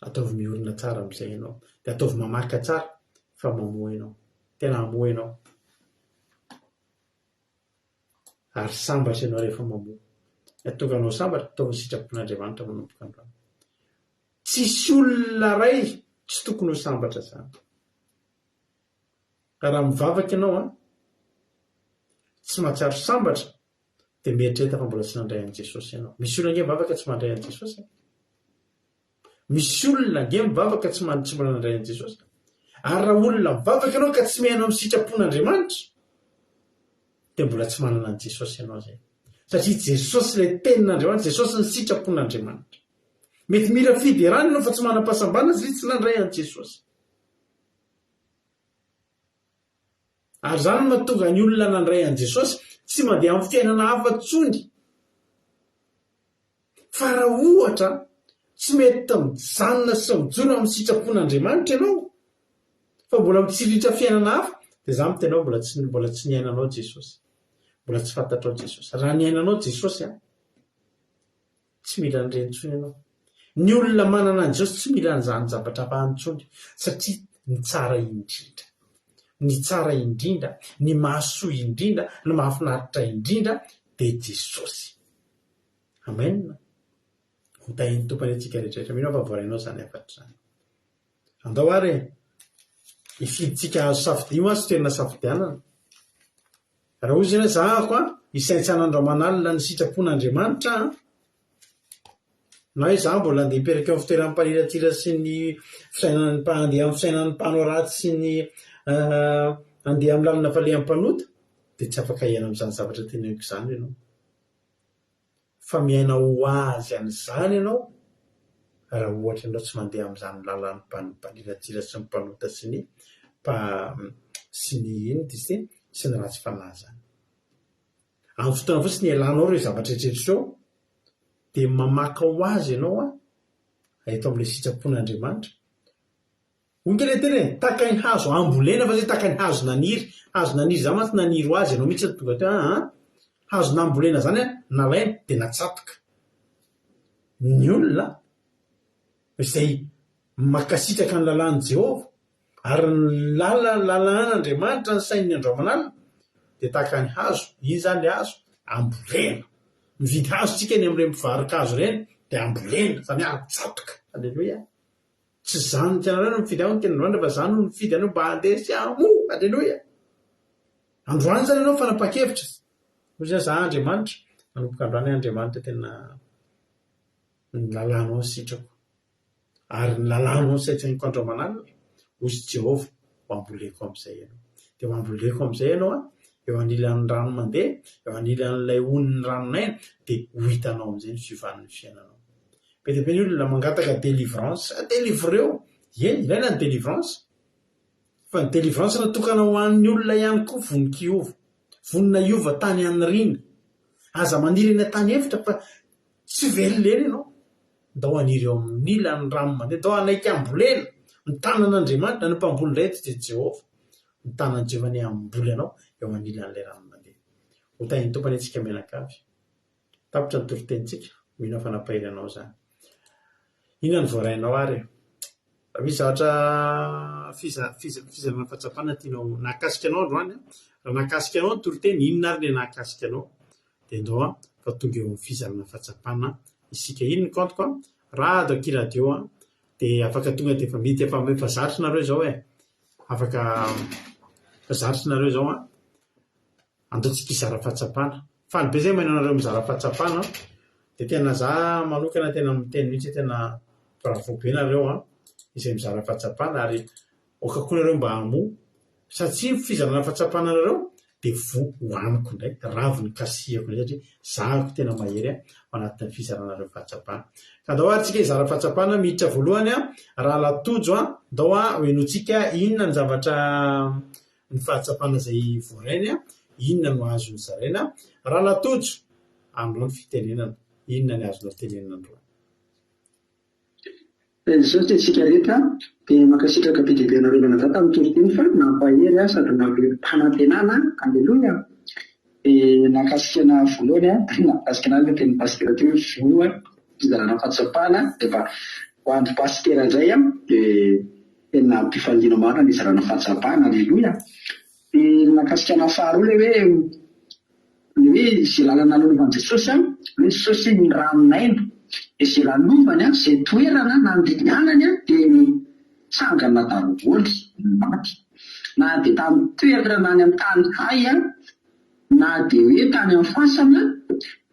Ataovy miorina tsara amin'izay ianao. Dia ataovy mamaka tsara fa mamoa ianao. Tena hamoa ianao. Ary sambatra ianao rehefa mamoa. Ny hahatonga anao sambatra, ataovy ny sitrapon'Andriamanitra manomboka androany. Tsisy olona iray tsy tokony ho sambatra izany. Ka raha mivavaka ianao an, tsy mahatsiaro sambatra, dia mieritrereta fa mbola tsy nandray an'i Jesosy ianao. Misy olona ange mivavaka tsy mandray an'i Jesosy e. Misy olona ange mivavaka tsy tsy mbola nandray an'i Jesosy. Ary raha olona mivavaka ianao ka tsy miaina amin'ny sitrapon'Andriamanitra, dia mbola tsy manana an'i Jesosy ianao izay. Satria Jesosy ilay tenin'Andriamanitra, Jesosy ny sitrapon'Andriamanitra. Mety mila fiderana ianao fa tsy manam-pahasambarana satria tsy nandray an'i Jesosy. Ary izany no mahatonga ny olona nandray an'i Jesosy tsy mandeha amin'ny fiainana hafa intsony. Fa raha ohatra tsy mety mijanona sy mijoro amin'ny sitrapon'Andriamanitra ianao, fa mbola mitsiriritra fiainana hafa, dia izaho miteny anao mbola tsy mbola tsy niainanao Jesosy. Mbola tsy fantatrao Jesosy. Raha niainanao Jesosy an, tsy mila an'ireny intsony ianao. Ny olona manana an'i Jesosy tsy mila an'izany zavatra hafa intsony, satria. Ny tsara indrindra. Ny tsara indrindra, ny mahasoa indrindra, ny mahafinaritra indrindra dia Jesosy. Amen. Ho tahin'ny Tompo anie antsika rehetra rehetra. Mino aho fa voarainao izany hafatra izany. Andao ary e! Hifidintsika hazo safidia mantsy toerana safidianana. Raha hoy izy hoe zahako an, hisaintsaina andro aman'alina ny sitrapon'Andriamanitra an, na hoe izaho mbola handeha hipetraka eo amin'ny fitoeran'ny mpaniratsira sy ny fisainan'ny handeha amin'ny fisainan'ny mpanao ratsy sy ny handeha amin'ny lalana falehan'ny mpanota, dia tsy afaka hiaina amin'izany zavatra teneniko izany ianao. Fa miaina ho azy an'izany ianao raha ohatra ianao tsy mandeha amin'izany lalan'ny mpaniratsira sy ny mpanota sy ny sy ny inona izy ity? sy ny ratsy fanahy izany. Amin'ny fotoana fotsiny ialanao ireo zavatra rehetra ireo dia mamaka ho azy ianao an, eto amin'ilay sitrapon'Andriamanitra. Hoy kely ilay teny e, tahaka ny hazo ambolena fa tsy hoe tahaka ny hazo naniry. Hazo naniry izany mantsy naniry ho azy, ianao mihitsy no tonga teo, aa. Hazo nambolena izany an, nalaina dia natsatoka. Ny olona izay mankasitraka ny lalàn'i Jehovah ary ny lalana, lalàn'Andriamanitra ny sain'ny andro aman'alina dia tahaka ny hazo, iny izany ilay hazo, ambolena. Mividy hazo tsika eny amin'ireny mpivaro-kazo ireny dia ambolena, izany hoe atsatoka. Aleloia. Tsy izaho no tianareo no mifidy ahy hoy ny tenin'Andriamanitra fa izaho no nifidy anareo mba handeha sy hamoa. Aleloia. Androany izany ianao fanapahan-kevitra. Hoy izy hoe izaho Andriamanitra, nanomboka androany aho Andriamanitra tena ny lalànao no sitrako. Ary ny lalànao no saintsainiko andro aman'alina, hoy izy Jehovah, ho amboleko amin'izay ianao. Dia ho amboleko amin'izay ianao an, eo anilan'ny rano mandeha, eo anilan'ilay onin'ny ranon'aina, dia ho hitanao amin'izay ny fiovan'ny fiainanao. Be dia be ny olona mangataka délivrance, délivreo! Eny, ilaina ny délivrance, fa ny délivrance natokana ho an'ny olona ihany koa vonon-kiova, vonona hiova tany aniriana. Aza maniry eny an-tany efitra fa tsy velona eny ianao. Ndao haniry eo amin'ny ilan'ny rano mandeha, ndao hanaiky hambolena. Ny tanan'Andriamanitra, ny mpamboly indray eto dia Jehovah. Ny tanan'i Jehovah anie hamboly anao eo anilan'ilay rano mandeha. Ho tahin'ny Tompo anie isika mianakavy. Tapitra ny toritenintsika, mino aho fa nampahery anao izany. Inona no voarainao ary e? Raha misy zavatra fiza- fiza- fizarana fahatsapana tianao nahakasika anao androany an, raha nahakasika anao ny toriteny, inona ary ilay nahakasika anao? Dia ndao an, fa tonga eo amin'ny fizarana fahatsapana isika. Iny ny kaontiko an, Rado akia radio an, dia afaka tonga dia efa mety efa efa zatra nareo izao e, afaka efa zatra nareo izao an. Andao tsika hizara fahatsapana. Faly be zay maheno anareo mizara fahatsapana an. Dia tena za manokana tena miteny mihitsy hoe tena bravo be nareo an, izay mizara fahatsapana ary aoka koa nareo mba hamoa satria ny fizarana fahatsapana nareo dia voa hohaniko indray, raviny kasihako indray satria zahako tena mahery an ao anatin'ny fizaranareo fahatsapana. Ka andao ary tsika hizara fahatsapana, miditra voalohany an, Rahalahy Tojo an, ndao an ho henointsika inona ny zavatra ny fahatsapana izay voarainy, inona no azony zaraina. Rahalahy Tojo, aminao ny fitenenana, inona ny azonao tenenina androany? Misaotra antsika rehetra dia mankasitraka be dia be anareo mianadahy tamin'ny toriteny fa nampahery ahy sady navelom-panantenana Aleloia Dia nahakasika anah voalohany an, nahakasika anah ilay tenin'i Pasitera teo hoe voa fizarana fahatsapana dia mba ho an-dry Pasitera indray an dia Tena ampifaliana marina ny hizarana fahatsapana, aleloia! Dia ny nahakasika anah faharoa ilay hoe, ilay hoe izay lalana lalovan'i Jesosy an, hoe Jesosy ny ranon'aina, dia izay lalovany an, izay toerana nandehanany an, dia nitsangana daholo ny maty. Na dia tamin'ny toerana any amin'ny tany hay an, Na dia hoe tany amin'ny fasana,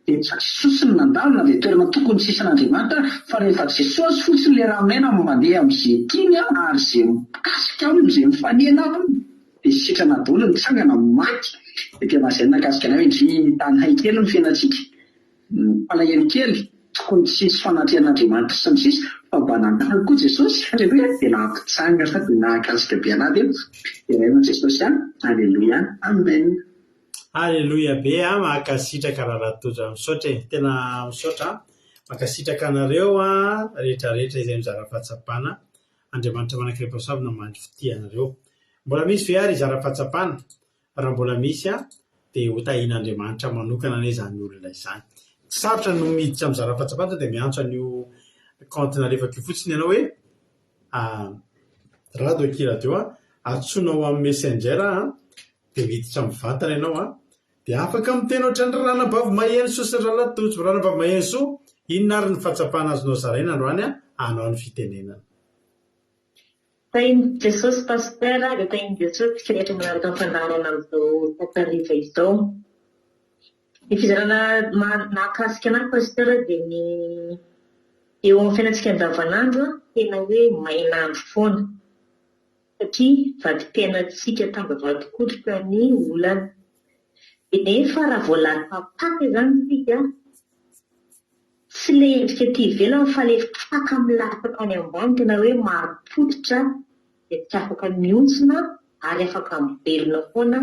dia Jesosy no nandalo na dia toerana tokony tsy hisy an'Andriamanitra ary, fa rehefa Jesosy fotsiny ilay ranon'aina no mandeha amin'izay tiany ary izay mikasika aminy, izay mifanena aminy, dia sitrana daholo, mitsangana ny maty. Dia tena izay no nahakasika anay hoe ndry tany hay kely ny fiainantsika, mampalahelo kely, tokony tsy hisy fanatrehan'Andriamanitra sy ny sisa, fa mba nandalo koa Jesosy, aleloia, dia nampitsangana, dia nahakasika be anah dia deraina Jesosy an, aleloia, amen. Aleloia be a, mankasitraka Rahalahy Tojo a, misaotra e, tena misaotra a, mankasitraka anareo a, rehetra rehetra izay mizara fahatsapana, Andriamanitra manankarem-pahasoavana mandry fitia anareo. Mbola misy ve ary hizara fahatsapana? Raha mbola misy a, dia ho tahian'Andriamanitra manokana anie izany olona izany. Tsy sarotra no miditra mizara fahatsapana, tonga dia miantso an'io compte nalefako io fotsiny ianao hoe. Rado akia radio a, antsoinao amin'ny messenger aho an, dia miditra mivantana ianao an, dia afaka miteny ohatran'ny Ranabavy Mahenosoa sy Rahalahy Tojo. Ranabavy Mahenosoa, inona ary ny fahatsapana azonao zaraina androany an, anao ny fitenenana. Tahin'i Jesosy Pasteur dia tahin'i Jesosy tsika rehetra manaraka ny fandaharana amin'izao takariva izao. Ny fizarana mahakasika anah Pasteur dia ny eo amin'ny fiainantsika andavanandro tena hoe main'andro foana satria vadim-piainantsika tambavadin-koditra ny olana. Dia nefa raha vao latsa-paka izany isika Tsy ilay endrika aty ivelany fa ilay faka milatsaka any ambany tena hoe marim-pototra dia tsy afaka mihontsina ary afaka mivelona foana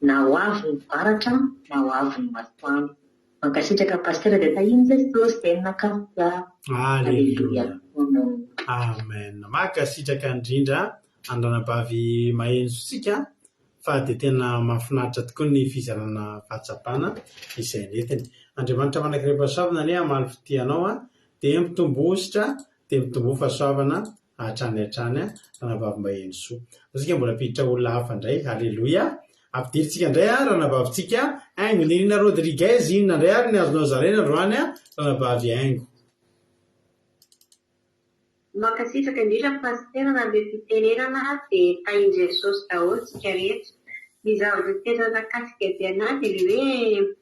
na ho avy ny varatra na ho avy ny masoandro. Mankasitraka Pasitera dia tahian'i Jesosy dia nankafy. Aleloia. Amen. Mankasitraka indrindra an-dRanabavy Mahenoso tsika fa dia tena mahafinaritra tokoa ny fizarana fahatsapana izay nentiny. Andriamanitra manankarem-pahasoavana anie hamaly fitia anao an, dia mitomboa hosotra, dia mitomboa fahasoavana hatrany hatrany an, Ranabavy Mahenosoa. Ao tsika mbola hampiditra olona hafa indray, Aleloia. Ampidirintsika indray an, Ranabavintsika Haingo Nirina Rodriguez, inona indray ary ny azonao zaraina androany an, Ranabavy Haingo. Mankasitraka indrindra Pasitera nanome fitenenana dia tahin'i Jesosy daholo tsika rehetra. Ny zavatra tena nakasika be anah dia le hoe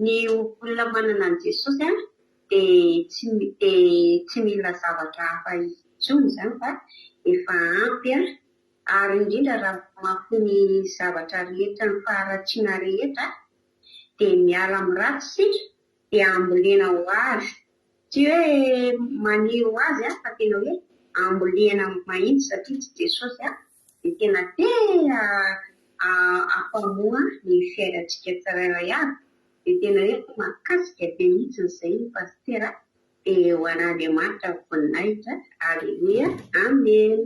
ny olona manana an'i Jesosy an dia tsy dia tsy mila zavatra hafa intsony izany fa efa ampy an ary indrindra raha mafy ny zavatra rehetra ny faharatsiana rehetra dia miala amin'ny ratsy isika dia ambolena ho azy Tsy hoe maniry ho azy aho fa tena hoe ambolena mahitsy satria tsy Jesosy dia tena te hampamoa ny fiainantsika tsirairay avy dia tena hoe mahakasika be mihitsy izay Pasitera dia ho an'Andriamanitra ny voninahitra Aleloia Amen.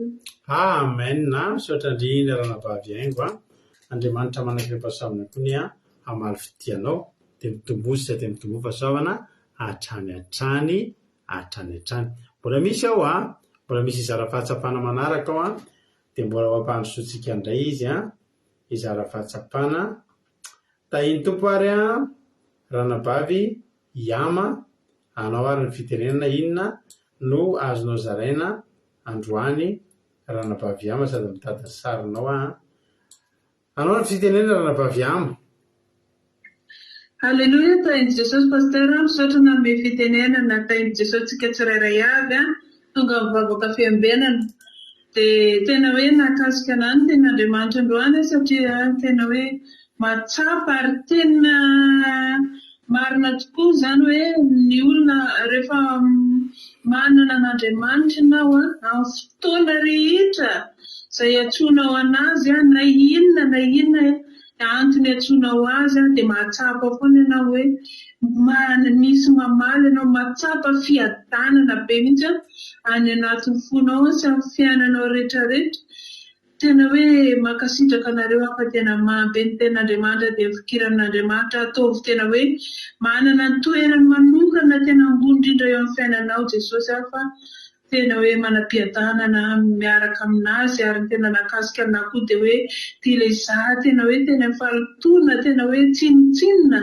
Amen misaotra indrindra ranabavy Haingo a! Andriamanitra manakirem-pahasoavana koa anie hamaly fitia anao dia mitomboa sisa dia mitomboa fahasoavana hatrany hatrany hatrany hatrany. Mbola misy ao an, mbola misy hizara fahatsapana manaraka ao an, dia mbola ho ampandrosoantsika indray izy an, hizara fahatsapana. Tahin'ny Tompo ary an, ranabavy Yama, anao ary ny fitenenana inona no azonao zaraina androany ranabavy Yama sady mitady ny sarinao aho an. Anao ny fitenenana ranabavy Amo. Haleloia tahin'i Jesosy Pasteur a, misaotra nanome fitenenana, tahin'i Jesosy tsika tsirairay avy a, tonga mivavaka fiambenana, dia tena hoe nahakasika anah ny tenin'Andriamanitra androany satria tena hoe mahatsapa ary tena Marina tokoa izany hoe ny olona rehefa manana an'Andriamanitra ianao amin'ny fotoana rehetra izay iantsoanao an'Azy na inona na inona antony iantsoanao Azy dia mahatsapa foana ianao hoe misy mamaly anao, mahatsapa fiadanana be mihitsy any anatin'ny fonao sy amin'ny fiainanao rehetra rehetra. Tena hoe mankasitraka anareo aho fa tena mahabe ny tenin'Andriamanitra dia mifikira amin'Andriamanitra ataovy tena hoe manana ny toerany manokana tena ambony indrindra eo amin'ny fiainanao Jesosy aho fa tena hoe manam-piadanana miaraka aminazy ary ny tena nahakasika anah koa dia hoe ity ilay izaho tena hoe teny amin'ny fahalotoana tena hoe tsinontsinona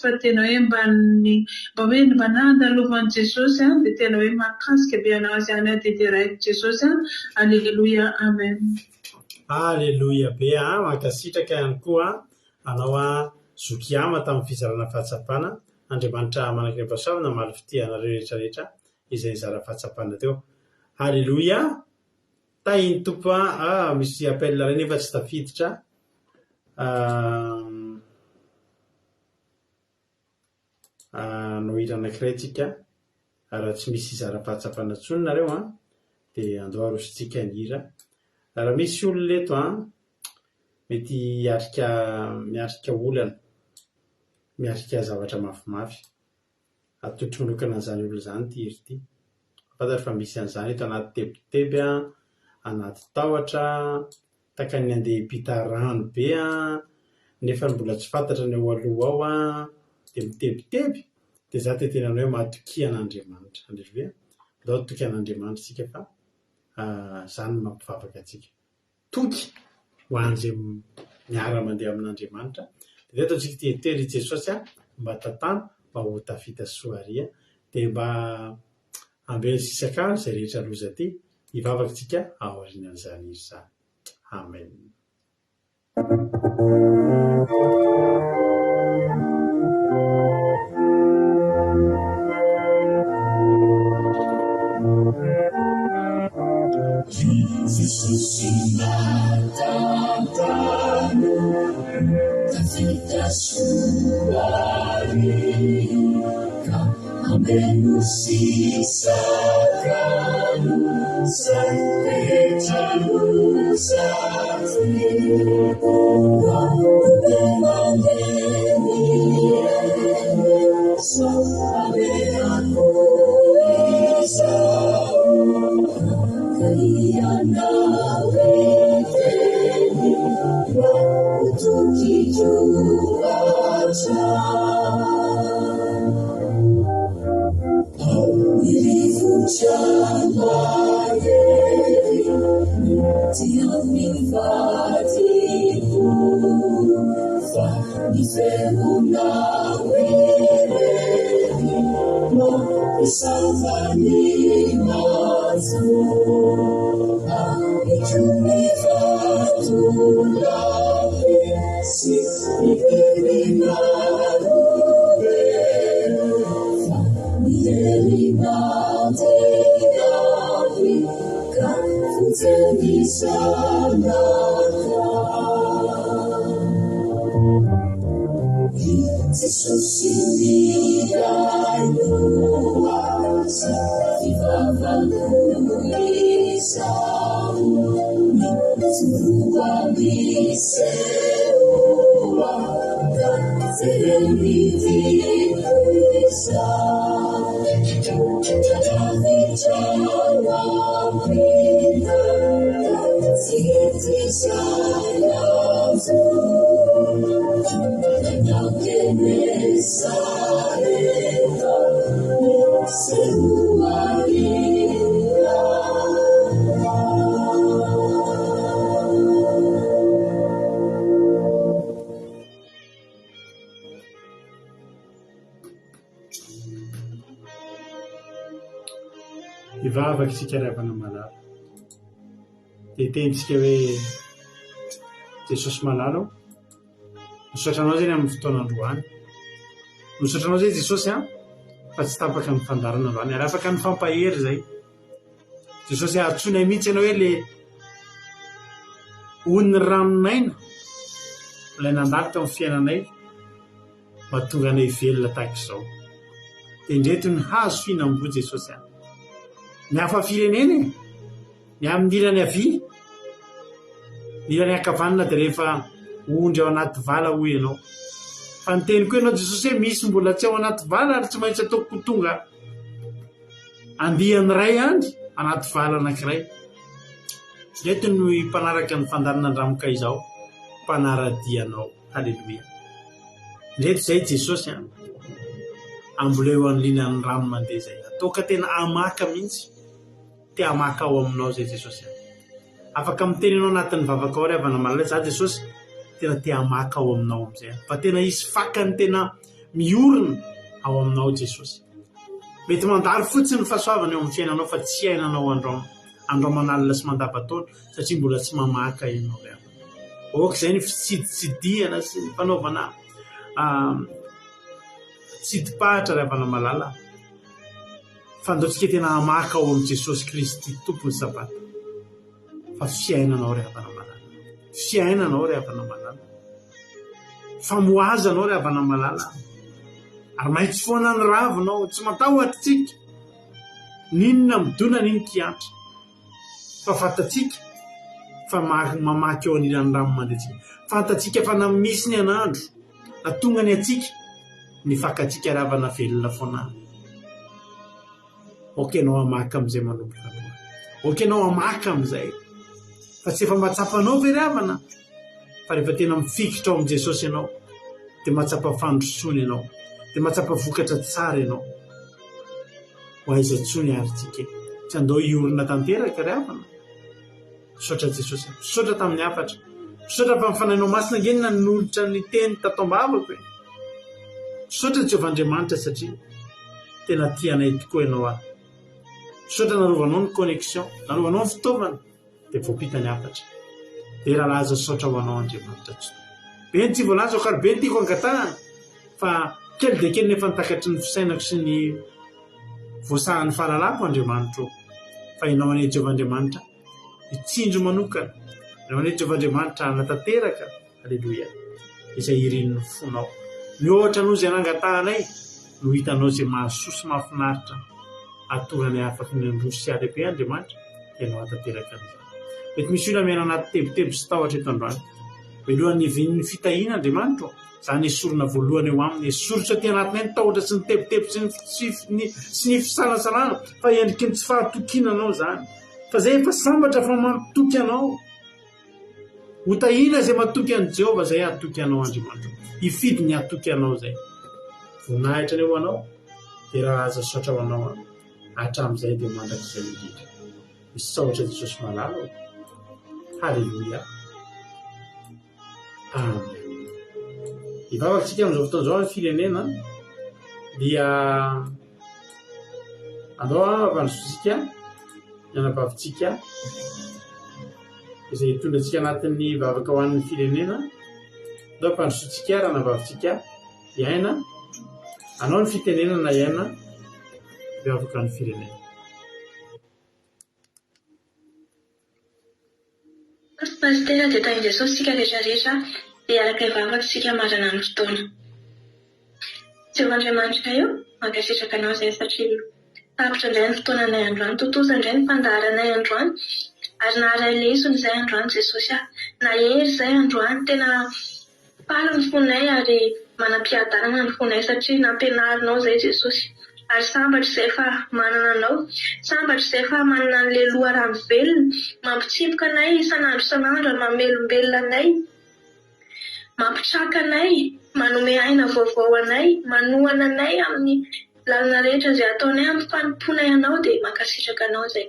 fa tena hoe mba ny mba hoe mba nandalovan'i Jesosy an dia tena hoe mahakasika be anah izany aho dia deraiko Jesosy an Aleloia Amen. Aleloia be a! Mankasitraka ihany koa anao a Zoky Ama tamin'ny fizarana fahatsapana. Andriamanitra manankarem-pahasoavana hamaly fitia anareo rehetra rehetra izay nizara fahatsapana teo. Aleloia! Tahin'ny Tompo a! Ah, misy appel iray nefa tsy tafiditra. Hanao hira anankiray tsika, raha tsy misy hizara fahatsapana intsony nareo an, dia andao arosontsika ny hira. Raha misy olona eto an, mety hiatrika miatrika olana, miatrika zavatra mafimafy. Atolotro manokana an'izany olona izany ity hira ity. Fantatro fa misy an'izany eto anaty tebiteby an, anaty tahotra, Tahaka ny andeha hiampita rano be an, nefa mbola tsy fantatra ny ao aloha ao an, dia mitebiteby, dia izaho te hiteny aminao hoe matokia an'Andriamanitra. Aleloia. Andao hatoky an'Andriamanitra isika fa izany no mampivavaka antsika. Toky ho an'izay miara-mandeha amin'Andriamanitra. Dia eto antsika ity tery i Jesosy a, mba tantano mba ho tafita soa ary dia mba ambeno sy sakano izay rehetra loza aty. Hivavaka isika aorianan'izany hira izany. Amen. Hivavaka isika ry havana malala. Dia tenintsika hoe Jesosy malala ô, misaotra anao izay amin'ny fotoana androany. Misaotra anao izay Jesosy an, fa tsy tapaka ny fandaharana androany ary afaka nifampahery izay. Jesosy antsoinay mihitsy ianao hoe le ony ranon'aina ilay nandalo teo amin'ny fiainanay mahatonga anay velona tahaka izao. Dia indreto ny hazo fihinam-boa Jesosy a. Ny hafa firenena e, ny amin'ny ilany havia, ny ilany ankavanana dia rehefa ondry ao anaty vala hoy ianao. Fa niteny koa ianao Jesosy hoe misy mbola tsy ao anaty vala ary tsy maintsy ataoko ho tonga andiany iray ihany anaty vala anankiray. Ireto no mpanaraka ny fandalinana Andramoka izao, mpanara-dia anao. Haleloia. Ireto izay Jesosy an. Amboleo eo anoloan'ny rano mandeha izay. Atao ka tena hamaka mihitsy. Te hamaka ao aminao izay Jesosy an. Afaka miteny ianao anatin'ny vavakao ry havana malala, za Jesosy tena te hamaka ao aminao amin'izay. Fa tena hisy fakany tena miorina ao aminao Jesosy. Mety mandalo fotsiny ny fahasoavana eo amin'ny fiainanao fa tsy iainanao andro andro aman'alina sy mandavantaona satria mbola tsy mamaka ianao ry havana. Aoka izay ny fitsiditsidihana sy ny fanaovana tsidim-pahatra ry havana malala fa andao tsika tena hamaka ao amin'i Jesosy Kristy Tompon'ny Sabata fa fiainanao ry havana malala. Fiainanao ry havana malala. Famohazanao ry havana malala. Ary maitso foana ny ravinao, tsy matahotra tsika. N'inona midona n'ino-kiantra. Fa fantatsika fa mamaky eo anilan'ny rano mandeha tsika. Fantatsika fa na misy ny an'andro, na tonga ny antsika, ny fakantsika ravana velona foana. Ok ianao hamaky amin'izay manomboka androany. Ok ianao hamaky amin'izay. Fa tsy efa mba tsapanao ve ry havana fa rehefa tena mifikitra ao amin'i Jesosy ianao dia mahatsapa fandrosoana ianao, dia mahatsapa vokatra tsara ianao. Ho aiza intsony ary tsika e? Tsy andao hiorina tanteraka ry havana. Misaotra Jesosy a. Misaotra tamin'ny hafatra. Misaotra fa ny Fanahinao Masina ange no nanolotra ny teny tato am-bavako e. Misaotra Jehovah Andriamanitra satria tena tia anay tokoa ianao ary. Misaotra narovanao ny connexion, narovanao ny fitaovana dia voampita ny hafatra. Dera laza saotra ho anao Andriamanitra Tsitoha. Be ny tsy voalazako ary be ny tiako angatahana fa kely dia kely nefa ny takatry ny fisainako sy ny voasahan'ny fahalalako Andriamanitra ô. Fa ianao anie Jehovah Andriamanitra hitsinjo manokana, ianao anie Jehovah Andriamanitra hanatanteraka Aleloia. Izay irin'ny fonao. Mihoatra noho izay nangatahanay no hitanao izay mahasoa sy mahafinaritra hahatonga anay afaky ny handroso sy hahalehibe Andriamanitra dia ianao hahatanteraka an'izany. Mety misy olona miaina anaty tebiteby sy tahotra eto androany. Mialohan'ny hivian'ny fitahiana Andriamanitra ô, izany esorina voalohany eo aminy, esory tsy aty anatinay ny tahotra sy ny tebiteby sy ny sy ny fisalasalana fa endriky ny tsy fahatokiana anao izany. Fa izay efa sambatra fa matoky anao. Ho tahiana izay matoky an'i Jehovah, izay hatoky anao Andriamanitra. Hifidy ny hatoky anao izay. Voninahitra anie ho anao, dera laza saotra ho anao an, hatramin'izay dia mandrakizay indrindra. Misaotra Jesosy malala ô. Haleloia. Amen. Hivavaka isika amin'izao fotoana izao ny firenena dia andao hampandrosoantsika ny anabavintsika izay hitondra antsika anatin'ny vavaka ho an'ny firenena. Andao hampandrosoantsika ranabavintsika hiaina, anao ny fitenenana hiaina hivavaka ny firenena. Pasitera dia tahin'i Jesosy isika rehetra rehetra dia hiaraka hivavaka isika marina ny fotoana. Jehovah Andriamanitray o, mankasitraka anao izahay satria tapitra indray ny fotoananay androany, tontosa indray ny fandaharanay androany ary naharay lesona izahay androany Jesosy a, nahery izahay androany, tena Faly ny fonay ary manam-piadanana ny fonay satria nampianarinao izay Jesosy. Ary sambatra izay fa manana Anao. Sambatra izay fa manana an'ilay loharano velona mampitsimoka anay isan'andro isan'andro ary mamelombelona anay, mampitraka anay, manome aina vaovao anay, manohana anay amin'ny lalana rehetra izay ataonay amin'ny fanompoanay Anao dia mankasitraka Anao izay.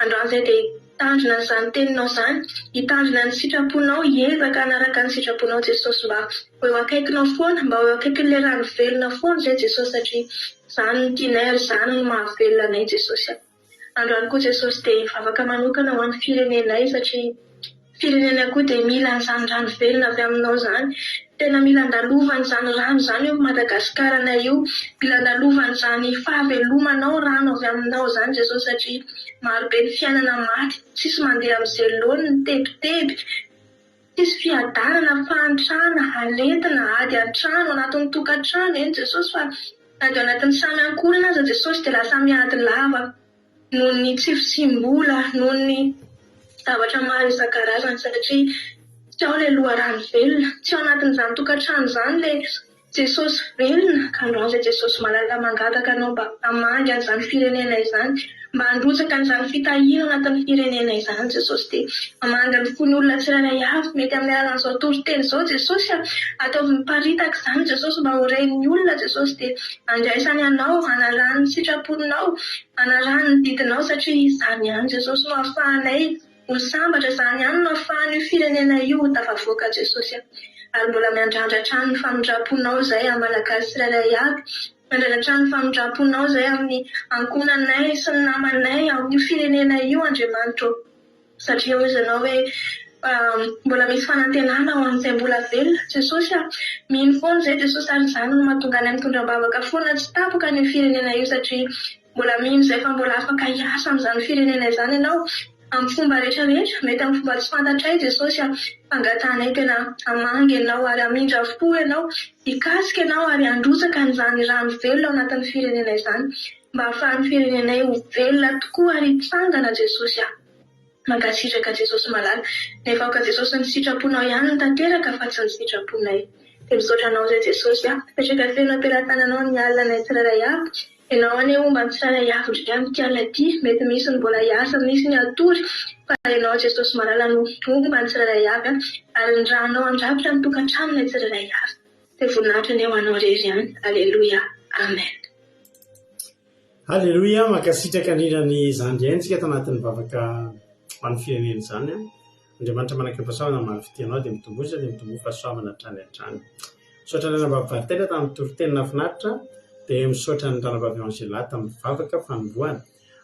Androany izay dia hitandrina an'izany teninao izany, hitandrina ny sitraponao, hiezaka hanaraka ny sitraponao Jesosy mba ho eo akaikinao foana, mba ho eo akaikin'ilay rano velona foana izay Jesosy satria izany no tianay ary izany no mahavelona anay Jesosy a. Androany koa Jesosy dia hivavaka manokana ho an'ny firenenay satria Firenena koa dia mila an'izany rano velona avy aminao izany. Tena mila andalovan'izany rano izany io Madagasikaranay io. Mila andalovan'izany fahavelomanao rano avy aminao izany Jesosy satria maro be ny fiainana maty, tsisy mandeha amin'izay laoniny, tebiteby, tsisy fiadanana, fahantrana, aretina, ady an-trano, anatin'ny tokantrano, eny Jesosy fa na dia ao anatin'ny samy ankohonana aza Jesosy dia lasa miady lava. noho ny tsy fisiam-bola, noho ny zavatra maro isan-karazany satria tsy ao ilay loharano velona, tsy ao anatin'izany tokantrano izany ilay Jesosy velona, ka androany izay Jesosy malala mangataka anao mba hamangy an'izany firenena izany, mba handrotsaka an'izany fitahiana ao anatin'ny firenena izany Jesosy dia hamangy ny fon'ny olona tsirairay avy, mety amin'ny alalan'izao toriteny izao Jesosy a, ataovy miparitaka izany Jesosy mba ho ren'ny olona Jesosy dia handraisany anao, hanarahany ny sitraponao, Hanarahany ny didinao satria izany ihany Jesosy no ahafahanay ho sambatra, izany ihany no ahafahan'io firenena io ho tafavoaka Jesosy a! Ary mbola miandrandra hatrany ny famindram-ponao izay amin'ny Malagasy tsirairay avy, miandrandra hatrany ny famindram-ponao izay amin'ny ankohonanay sy ny namanay ao amin'io firenena io Andriamanitra ô! Satria hoy izy anao hoe mbola misy fanantenana ho an'izay mbola velona. Jesosy a! Mino foana izay Jesosy ary izany no mahatonga anay mitondra am-bavaka foana tsy tapaka an'io firenena io satria mbola mino izay fa mbola afaka hiasa amin'izany firenena izany ianao amin'ny fomba rehetra rehetra, mety amin'ny fomba tsy fantatray Jesosy a! Fangatahanay tena hamangy ianao ary hamindra fo ianao, hikasika ianao ary handrotsaka an'izany rano velona ao anatin'ny firenena izany. Mba ahafahan'ny firenenay ho velona tokoa ary hitsangana Jesosy ah. Mankasitraka Jesosy malala. Nefa aoka Jesosy ny sitraponao ihany no tanteraka fa tsy ny sitraponay. Dia misaotra anao izay Jesosy ah. Mipetraka feno am-pelatananao ny alina anay tsirairay avy. Ianao anie homba ny tsirairay avy indray amin'ity alina ity. Mety misy ny mbola hiasa, misy ny hatory fa Ianao Jesosy malala no homba ny tsirairay avy ary ny ranao handrakotra ny tokantranonay tsirairay avy. Dia voninahitra anie ho anao irery ihany. Aleloia. Amen. Aleloia, mankasitraka indrindra ny zandry aintsika tao anatin'ny vavaka ho an'ny firenena izany. Andriamanitra manan-kerim-pahasoavana hamaly fitia anao dia mitomboa izy dia mitomboa fahasoavana hatrany hatrany. Misaotra ny Ranabavy Varitena tamin'ny toriteny nahafinaritra dia misaotra ny Ranabavy Angela tamin'ny vavaka fanombohana.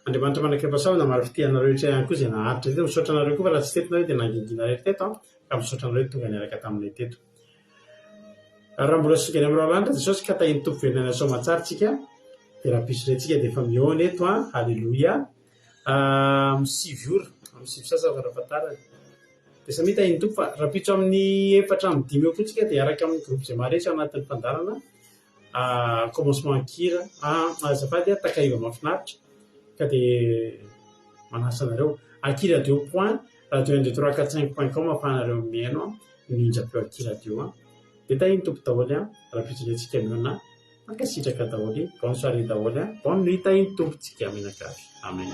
Andriamanitra manan-kerim-pahasoavana hamaly fitia anareo rehetra ihany koa izay naharitra teto. Misaotra anareo koa fa raha tsy teto nareo dia nangingina irery teto an, ka misaotra anareo tonga niaraka taminay teto. Raha mbola singany amin'ny Raolanitra Jesosy ka tahin'ny Tompo velona ny soamantsara tsika dia rahampitso indray tsika dia efa mihaona eto an, Aleloia. Amin'ny sivy ora, amin'ny sivy sasany farafahatarany. Dia samia tahin'ny Tompo fa rahampitso amin'ny efatra amin'ny dimy eo koa tsika dia hiaraka amin'ny groupe izay maharesy ao anatin'ny fandaharana commencement an-kira, azafady a, takariva mahafinaritra ka dia manasa anareo. Ankiradio point radio un deux trois quatre cinq point com ahafahanareo mihaino ny onjam-peo Ankiradio an. Dia tahin'ny Tompo daholo an, rahampitso indray tsika mihaona. Mankasitraka daholo, bonne soirée daholo an, bonne nuit tahin'ny Tompo tsika mianakavy. Amen.